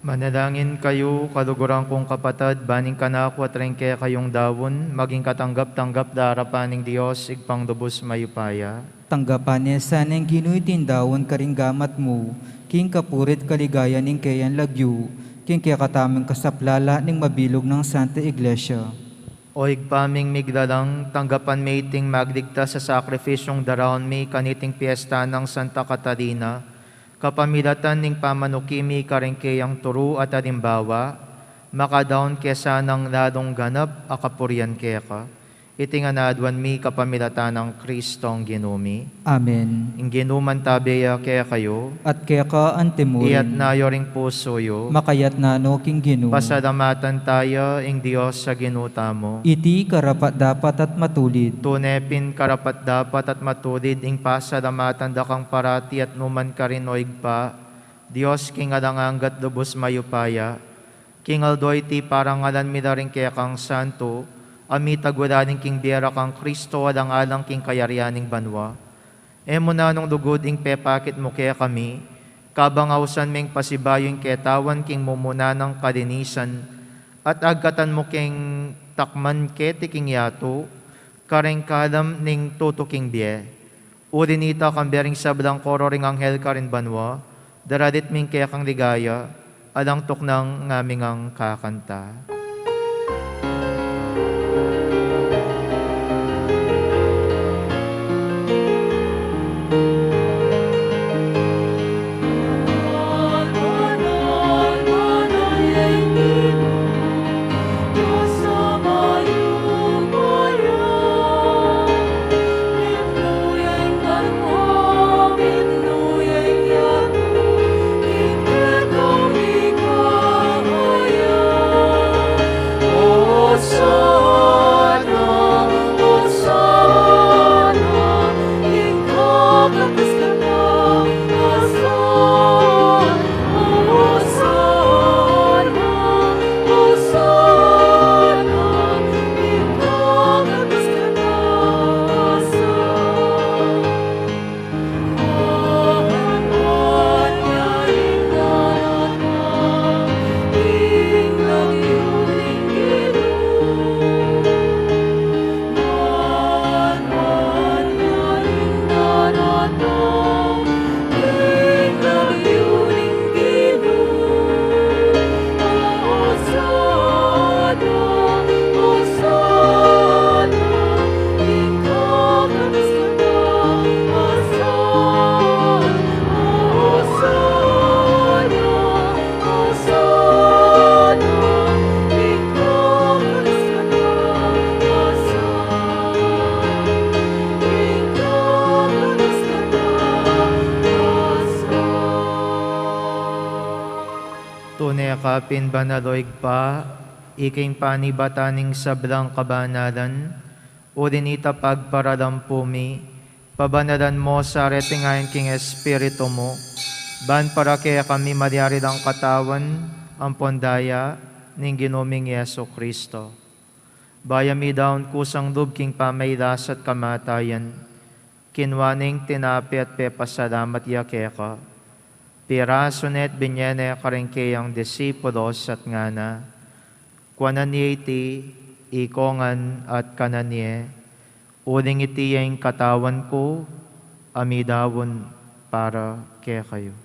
Manalangin kayu, kaluguran kung kapatad, ban ing kanaku at ring kekayung daun maging katanggap-tanggap la arapan ning Dios, Ibpang lubus mayupaya. Tanggapan ne sana ning Ginu iting daun karing gamat mu, king kapurian at kaligayan ning keyang lagyu, king kekatamung kasaplalan ning mabilug nang Santa Iglesia. O Ibpa ming miglalang, tanggapan me iting magligtas a sakripisyung daraun mi kaniting piesta nang Santa Catalina, kapamilatan ning pamanuki mi karing keyang turu at alimbawa, makadaun ke sanang lalung ganap a kapurian keka. Iti ngan aduan mi kapamilatan nang Kristong Ginu mi. Amen. Ing Ginu mantabe ya kekayu. At keka antimurin. Iyatas yu ring pusu yu. Makayatas no king Ginu. Pasalamatan taya ing Dios a Ginu tamu. Iti karapat-dapat at matulid. Tune pin karapat-dapat at matulid ing pasalamatan da kang parati at nukarin man, O Ibpa, Dios king alang angga at lubus mayupaya. King aldo iti parangalan mi la ring kekang santu, a mitagulaling king bie ra kang Kristo alang-alang king kayarian ning banua. E mu nanung lugud ing pepakit mu kekami, kabang ausan meng pasibayu ing ketawan king mumuna nang kalinisan, at agkatan mu keng takman keti king yatu, kareng kalam ning tutu king bie. Uli nita, kambe ring sablang koro ring anghel karin banua, daralit mi ing kekang ligaya, Alang tuknang ngaming kakanta. Tune ka pin banal, o Ibpa, ika ing panibatan ning sablang kabanalan, uli na nita pagparalampu mi, pabanalan mu sa reting ain king Espiritu mu, ban para kekami malyari lang katawan ampon daya ning Ginu ming Jesucristo. Bayu ya midaun kusang lub king pamailas at kamatayan, kinua ne ing tinape at pepasalamat ya keka, pirasu ne at binye ne karing keyang disipulos at ngana: Kuanan ye iti, ikongan at kanan ye, uling iti ya ing katawan ku, a midaun para kekayu.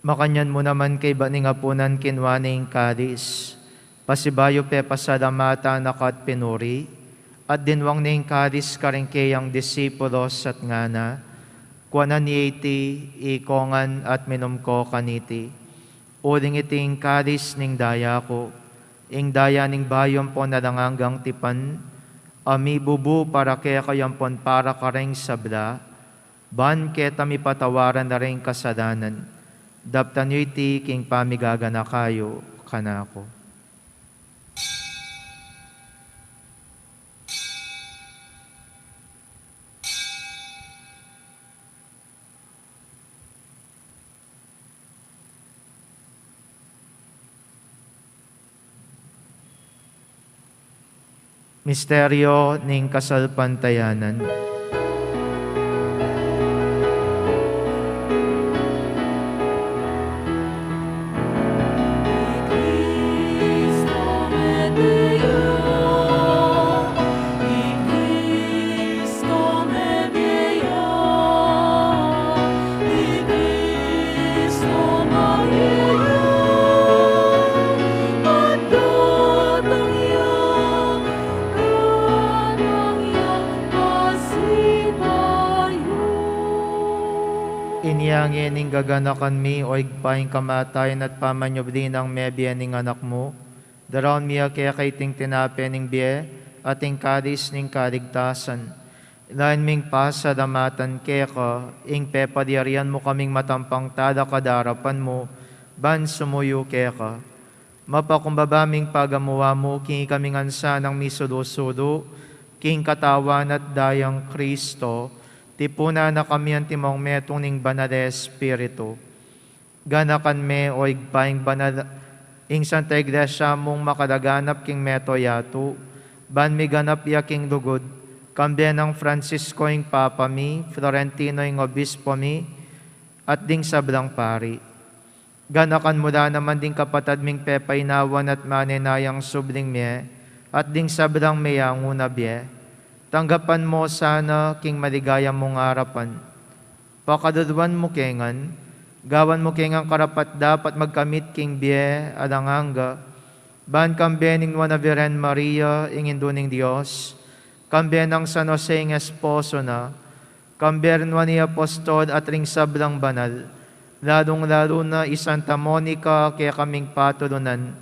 Makanyan mu naman kaybat ning apunan kinua ne ing kalis, pasibayu pepasalamatan na ka at pinuri, at dinwang ne ing kalis karing keyang disipulos at ngana: Kuanan ye iti, ikongan at minum ko kaniti, uling iti ing kalis ning daya ku, ing daya ning bayu ampon alang anggang tipan, a mibubu para kekayu ampon para kareng sabla, ban keta mipatawaran la ring kasalanan. Daptan yu iti king pamigaganaka yu kanaku. Misteryo ning kasalpantayanan. Inya ngeni gaganakan mi, o Ibpa, ing kamatayan at pamanyubli nang mebie ning Anak mu, daraun mi keka iting tinape ning bie at ing kalis ning kaligtasan. Lain ming pasalamatan keka ing pepalyarian mu kaming matampang talakad king arapan mu ban sumuyu keka. Mapakumbaba ming pagamuan mu king ikami ngan sanang misulu-sulu king katawan at dayang Kristo, tipunan na kami antimong metung ning Banal a Espiritu. Ganakan me, o Ibpa, ing banal, ing Santa Iglesia mung makalaganap king mabilug a yatu, ban miganap ya king lugud, kambe nang Francisco ing Papa mi, Florentino ing Obispo mi, at ding sablang pari. Ganakan mu la naman ding kapatad ming pepainawan at manenayang subling mie, at ding sablang meyangu na bie. Tanggapan mu sana king maligaya mung arapan. Pakaluluan mu ke ngan, gawan mu ke ngan karapat-dapat magkamit king bie alang angga, ban kambe ning Nuan a Virgen Maria, ing Indu ning Dios, kambe nang San Jose ing esposo na, kambe ring nuan a apostol at ring sablang banal, lalung-lalu na i Santa Monica a kekaming patulunan,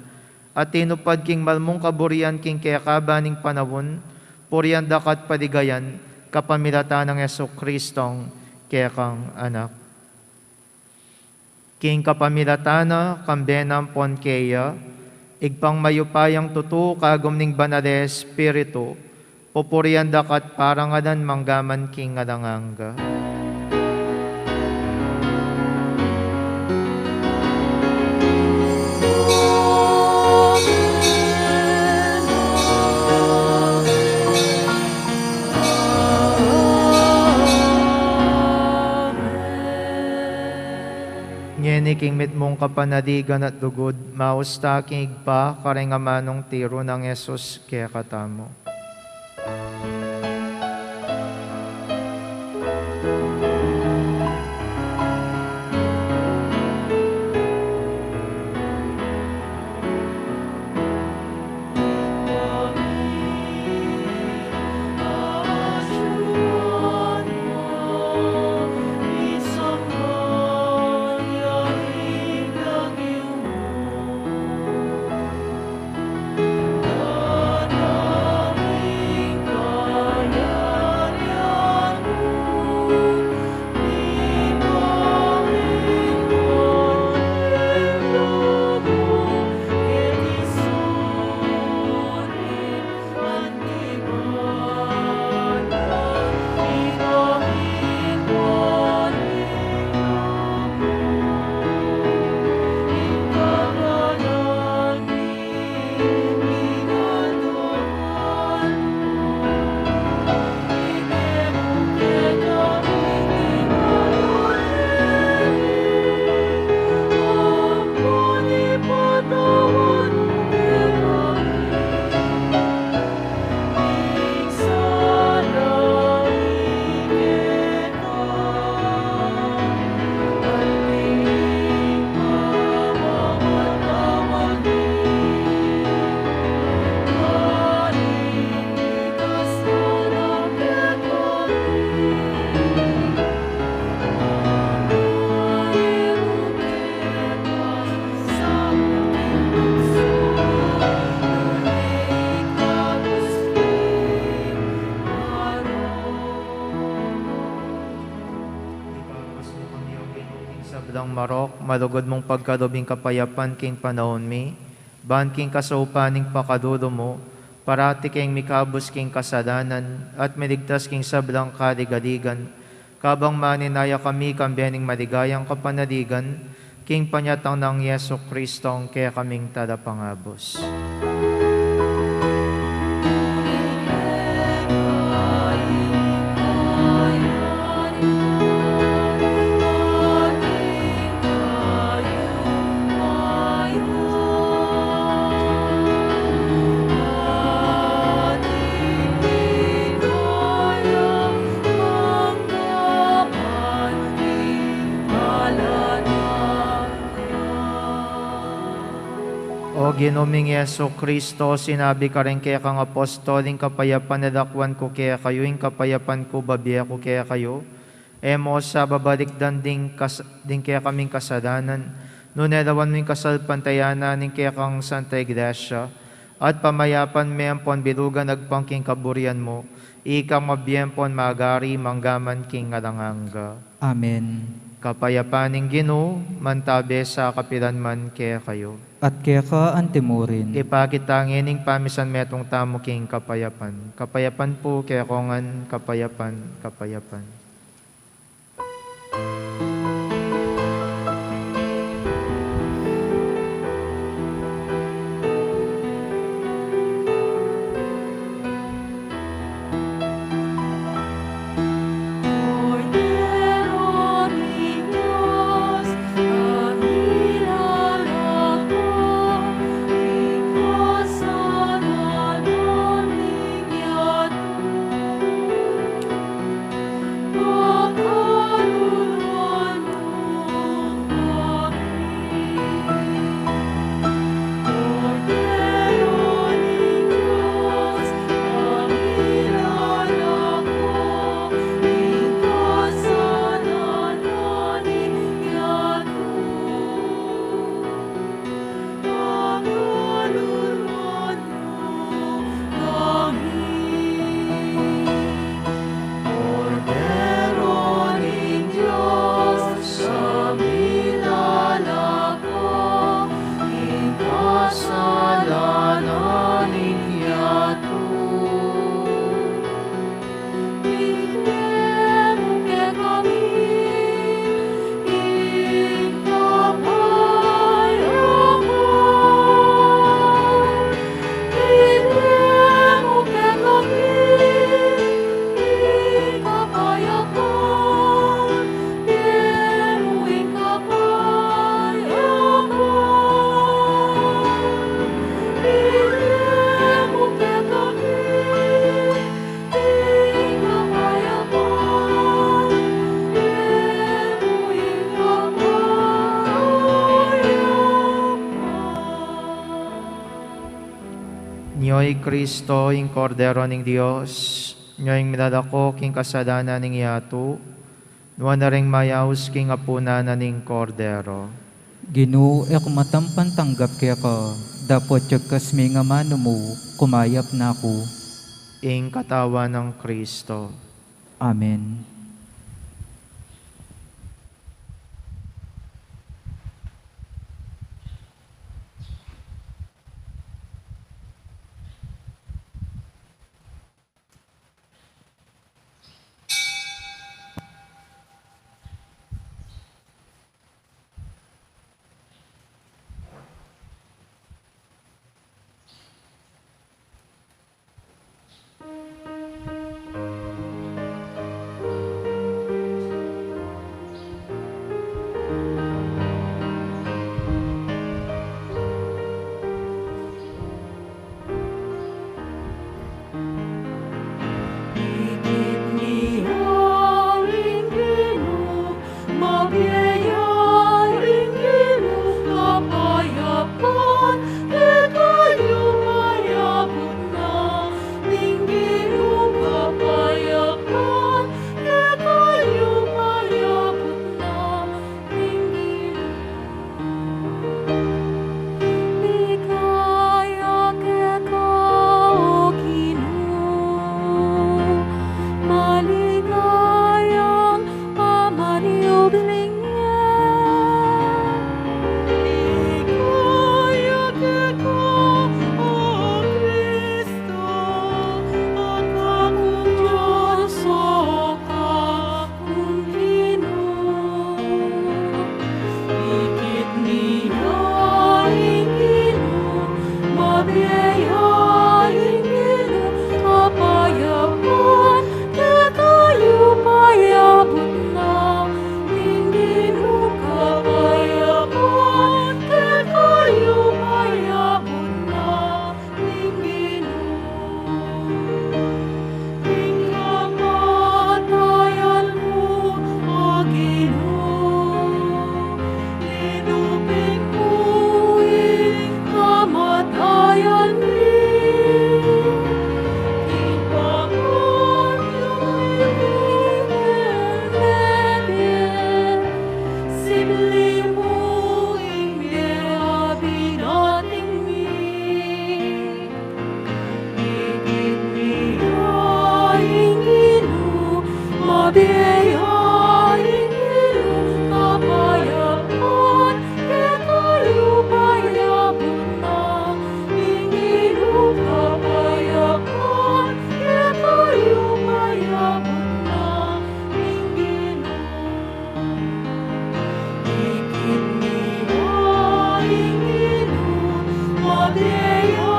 a tinupad king mal mung kaburian king kekaba ning panaun, purian da ka at paligayan, kapamilatan nang Jesucristong kekang Anak. King kapamilatan na, kambe na ampon keya, Ibpang mayupayang tutu, kagum ning Banal a Espiritu, pupurian da ka at parangalan mangga man king alang angga. Ngeni king mitmung kapanaligan at lugud, maus ta king Ibpa, karing amanung tiru nang Jesus kekatamu. Ikabus mu kami, O Ginu, king sablang marok, malugud mung pagkalub ing kapayapan king panaun mi, ban king kasaupan ning pakalulu mu, parati keng mikabus king kasalanan, at miligtas king sablang kaligaligan, kabang maninaya kami kambe ning maligayang kapanaligan, king panyatang nang Jesucristong kekaming Talapangabus. O Ginu ming Jesucristo, sinabi ka karing kekang apostol, ing kapayapan lalakwan ku kekayu, ing kapayapan ku babie ku kekayu. E mu sa babalikdan ding kas-, ding kekaming kasalanan, nune lawan mu ing kasalpantayanan ning kekang Santa Iglesia, at pamayapan me ampon bilugan agpang king kaburian mu, ikang mabie ampon magari mangga man king alang angga. Amen. Kapayapan ning Ginu, mantabe sa kapilan man kekayu. At keka antimurin. Ipakit ta ngening pamisan metung tamu king kapayapan. Kapayapan pu kekongan, kapayapan, kapayapan. Nyo i Kristo, ing Kordero ning Dios, nyo ing minalako king kasalanan ning yatu, nuan na ring mayaus king apunan na ning Kordero. Ginu, e ku matampan tanggap keka, dapot yagkas me ing amanu mu, kumayap na ku. Ing katawan nang Kristo. Amen. Ikit mi ya ing Ginu, mabie ya ing Ginu, kapayapan kekayu mayabut na. Ing Ginu kapayapan kekayu mayabut na. Ing Ginu. Ligaya keka, O Ginu, maligayang pamaniubling ya. Ligaya keka, O Kristo, Anak nang Dios, o ka Ikit mi ya ing Ginu, mabie ya ing Ginu, kapayapan kekayu mayabut na. Ing Ginu kapayapan kekayu mayabut na. Ing Ginu. Ing kamatayan mu, O Ginu, linupig mu ing kamatayan mi. Ing pamanyu mi, mebie, simli mu ing bie a binating mi. Ikit mi ya ing Ginu, mabie ya ing Ginu, kapayapan kekayu mayabut na. Ing Ginu kapayapan kekayu mayabut na. Ing Ginu. Ikit mi ya ing Ginu, mabie ya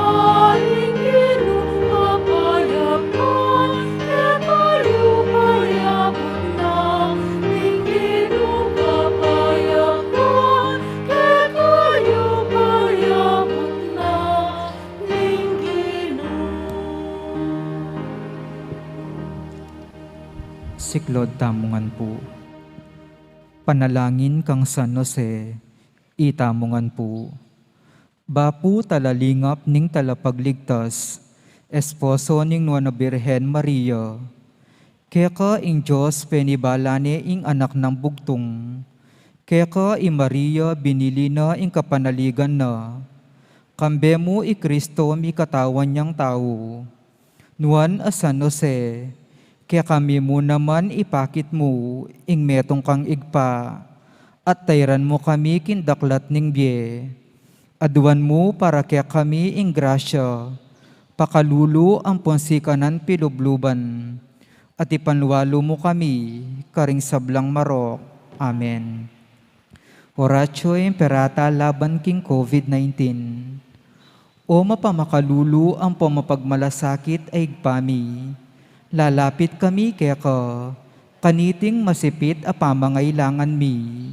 ing Ginu, kapayapan kekayu mayabut na. Ing Ginu kapayapan kekayu mayabut na. Ing Ginu. Siklaud tamu ngan pu. Panalangin kang San Jose, itamu ngan pu. Bapu talalingap ning Talapagligtas, esposo ning Nuan a Birhen Maria, keka ing Dios penibala ne ing Anak nang Bugtung, keka i Maria binili na ing kapanaligan na, kambe mu i Kristo mikatawan yang tau. Nuan a San Jose, kekami mu naman ipakit mu ing metung kang Ibpa, at tairan mu kami king daklat ning bie. Aduan mu para kekami ing grasya, pakalulu ampon sikanan pilubluban, at ipanlualu mu kami karing sablang marok. Amen. Oratio Imperata laban king COVID nineteen. O mapamakalulu ampon mapagmalasakit a Ibpa mi, lalapit kami keka, kaniting masipit a pamangailangan mi.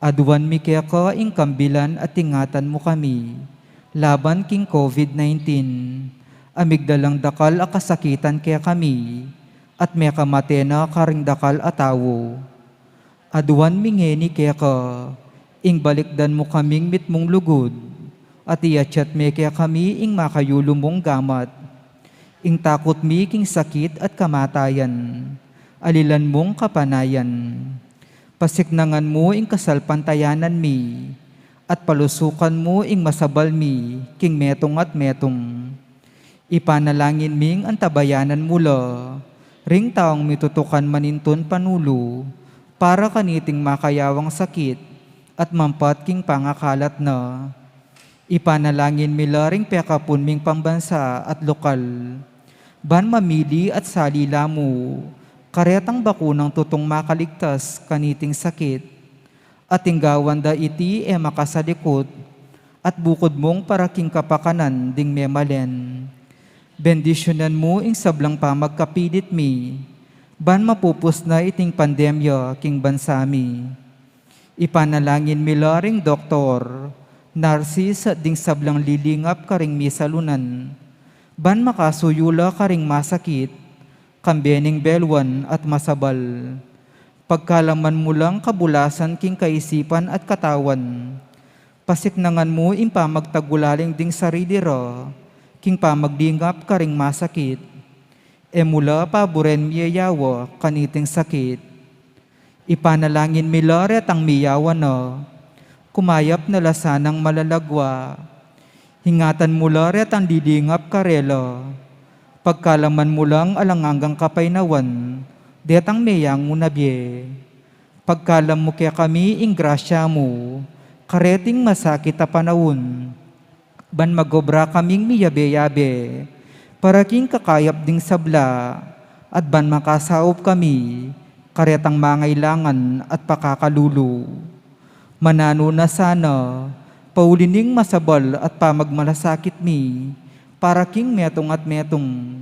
Aduan mi keka ing kambilan at ingatan mu kami laban king COVID nineteen, a migdalang dakal a kasakitan kekami, at mekamate na karing dakal a tau. Aduan mi ngeni keka, ing balikdan mu kaming mitmung lugud, At iatsat me kekami ing makayulu mung gamat. Ing takut mi king sakit at kamatayan, alilan mung kapanayan. Pasiknangan mu ing kasalpantayanan mi, at palusukan mu ing masabal mi king metung at metung. Ipanalangin ming antabayanan mu la ring taung mitutukan manintun panulu para kaniting makayawang sakit at mampat king pangakalat na. Ipanalangin mi la ring pekapun ming pambansa at lokal, ban mamili at sali la mu karetang bakunang tutung makaligtas kaniting sakit. At ing gawan da iti e makasalikut, at bukud mung para king kapakanan ding memalen. Bendisyunan mu ing sablang pamagkapilit mi, ban mapupus na iting pandemya king bansa mi. Ipanalangin mi la ring doktor, narsis at ding sablang lilingap karing misalunan, ban makasuyu la karing masakit, kambe ning beluan at masabal. Pagkalaman mu lang kabulasan king kaisipan at katawan. Pasiknangan mu ing pamagtagulaling ding sarili ra king pamaglingap karing masakit. E mu la paburen miyayawa kaniting sakit. Ipanalangin mi la retang miyawa na, kumayap na la sanang malalagwa. Ingatan mu la retang lilingap karela. Pagkalaman mu lang alang anggang kapaynawan detang meyangu na bie. Pagkalam mu kekami ing grasya mu kareting masakit a panaun, ban magobra kaming miyabe-yabe para king kakayap ding sabla, at ban makasaup kami karetang mangailangan at pakakalulu. Mananu na sana, pauli ning masabal at pamagmalasakit mi para king metung at metung.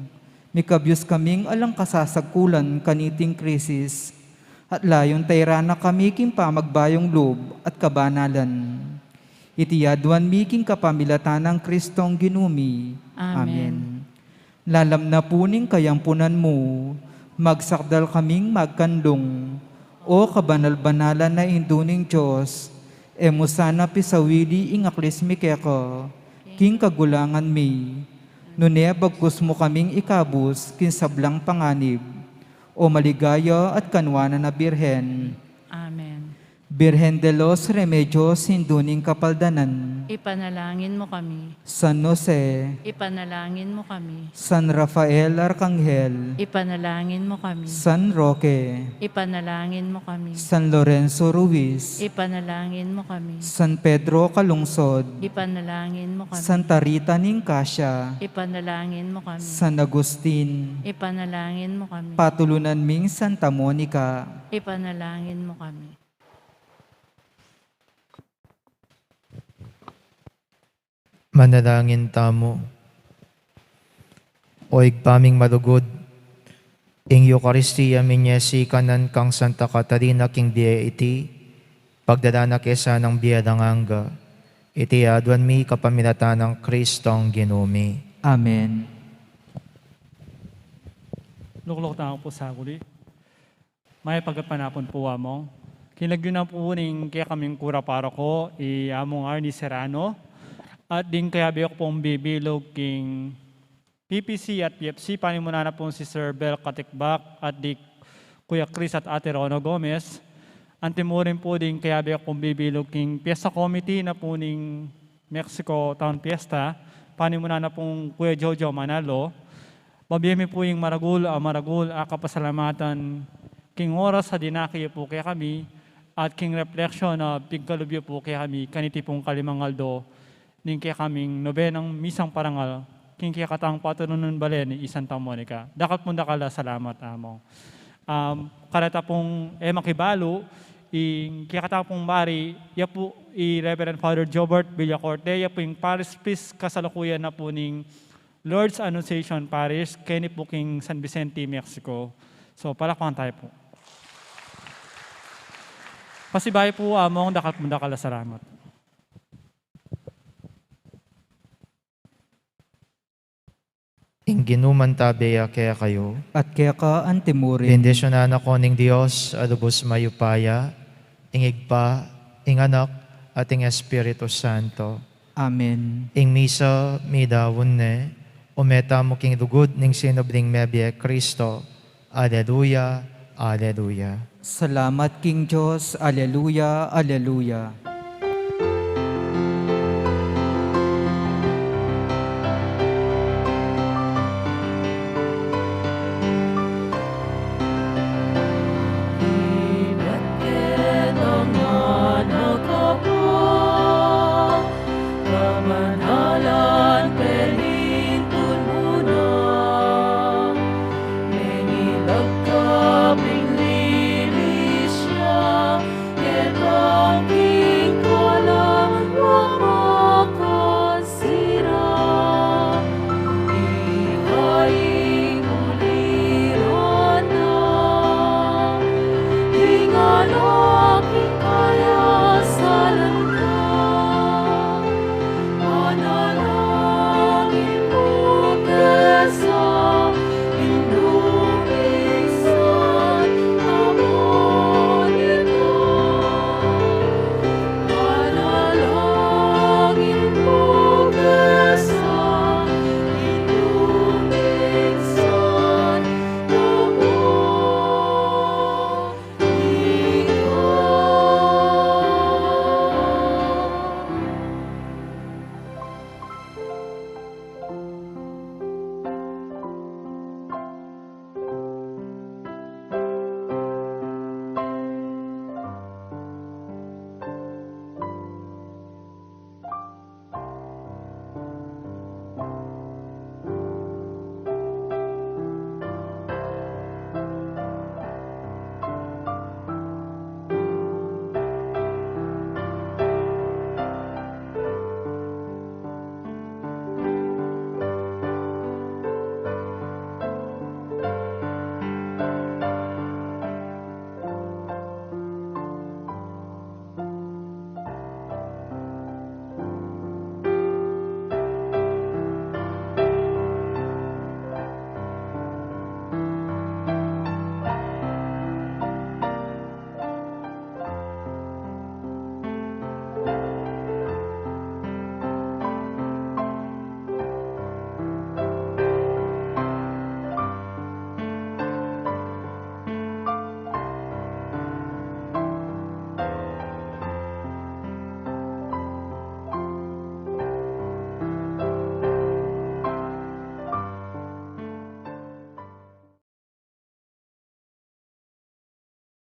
Mikabyus kaming alang kasasagkulan kaniting krisis, at layun tayran na kami king pamagbayung lub at kabanalan. Iti aduan mi king kapamilatan nang Kristong Ginu mi. Amen. Amen. Lalam na pu ning kayampunan mu, magsakdal kaming magkanlung, O kabanal-banalan a Indu ning Dios, e mu sana pisawili ing aklis mi keka king kagulangan mi, nune bagkus mu kaming ikabus king sablang panganib, O maligaya at kanwanan a Birhen. Amen. Birhen de los Remedios, Indu ning Kapaldanan. Ipanalangin mu kami. San Jose. Ipanalangin mu kami. San Rafael Arkanghel. Ipanalangin mu kami. San Roque. Ipanalangin mu kami. San Lorenzo Ruiz. Ipanalangin mu kami. San Pedro Calungsod. Ipanalangin mu kami. Santa Rita ning Cascia. Ipanalangin mu kami. San Agustin. Ipanalangin mu kami. Patulunan ming Santa Monica. Ipanalangin mu kami. Manalangin tamu. O Ibpa ming malugud, ing Eukaristia minyesi kanan kang Santa Catalina king bie iti, pagdala na ke sanang bie alang angga. Iti aduan mi kapamilatan nang Kristong Ginu mi. Amen. Lukluk tamu pu sa guli. Mayap a gatpanapun pu, Among. King lagyu na pu ning kekaming kura paroko, i Among Arnie Serrano, at ding kayabe ku pung bibilug king P P C at P F C, panimunan na pung Sister Bel Katikbak, at di Kuya Chris at Ate Rona Gomez. Antimurin pu ding kayabe ku pung bibilug king Fiesta Committee na pu ning Mexico Town Fiesta, panimunan na pung Kuya Jojo Manalo. Babie mi pu ing maragul a, maragul a kapasalamatan king oras a dinake yu pu kekami, at king reflection a pigkalub yu pu kekami kaniti pung kalimang aldo ning kekaming nobenang misang parangal king kekatang patulunan balen i Santa Monica. Dakal pung dakal a salamat, Among. Um, kareta pung e makibalu, ing kekatang pung bari, ya pu i Reverend Father Jobert Villacorte, ya pu ing parish priest kasalukuyan na pu ning Lord's Annunciation Parish, keni pu king San Vicente, Mexico. So, palakpakan tayo pu. Pasibayu pu, Among, dakal pung dakal a salamat. Ing Ginu mantabe ya kekayu. At keka antimurin. Bendisyunan na ko ning Dios a lubus mayupaya, ing Ibpa, ing Anak, at ing Espiritu Santo. Amen. Ing misa midaun ne, o meta mu king lugud ning sinubling mebie Kristo. Aleluya, aleluya. Salamat king Dios. Aleluya, aleluya.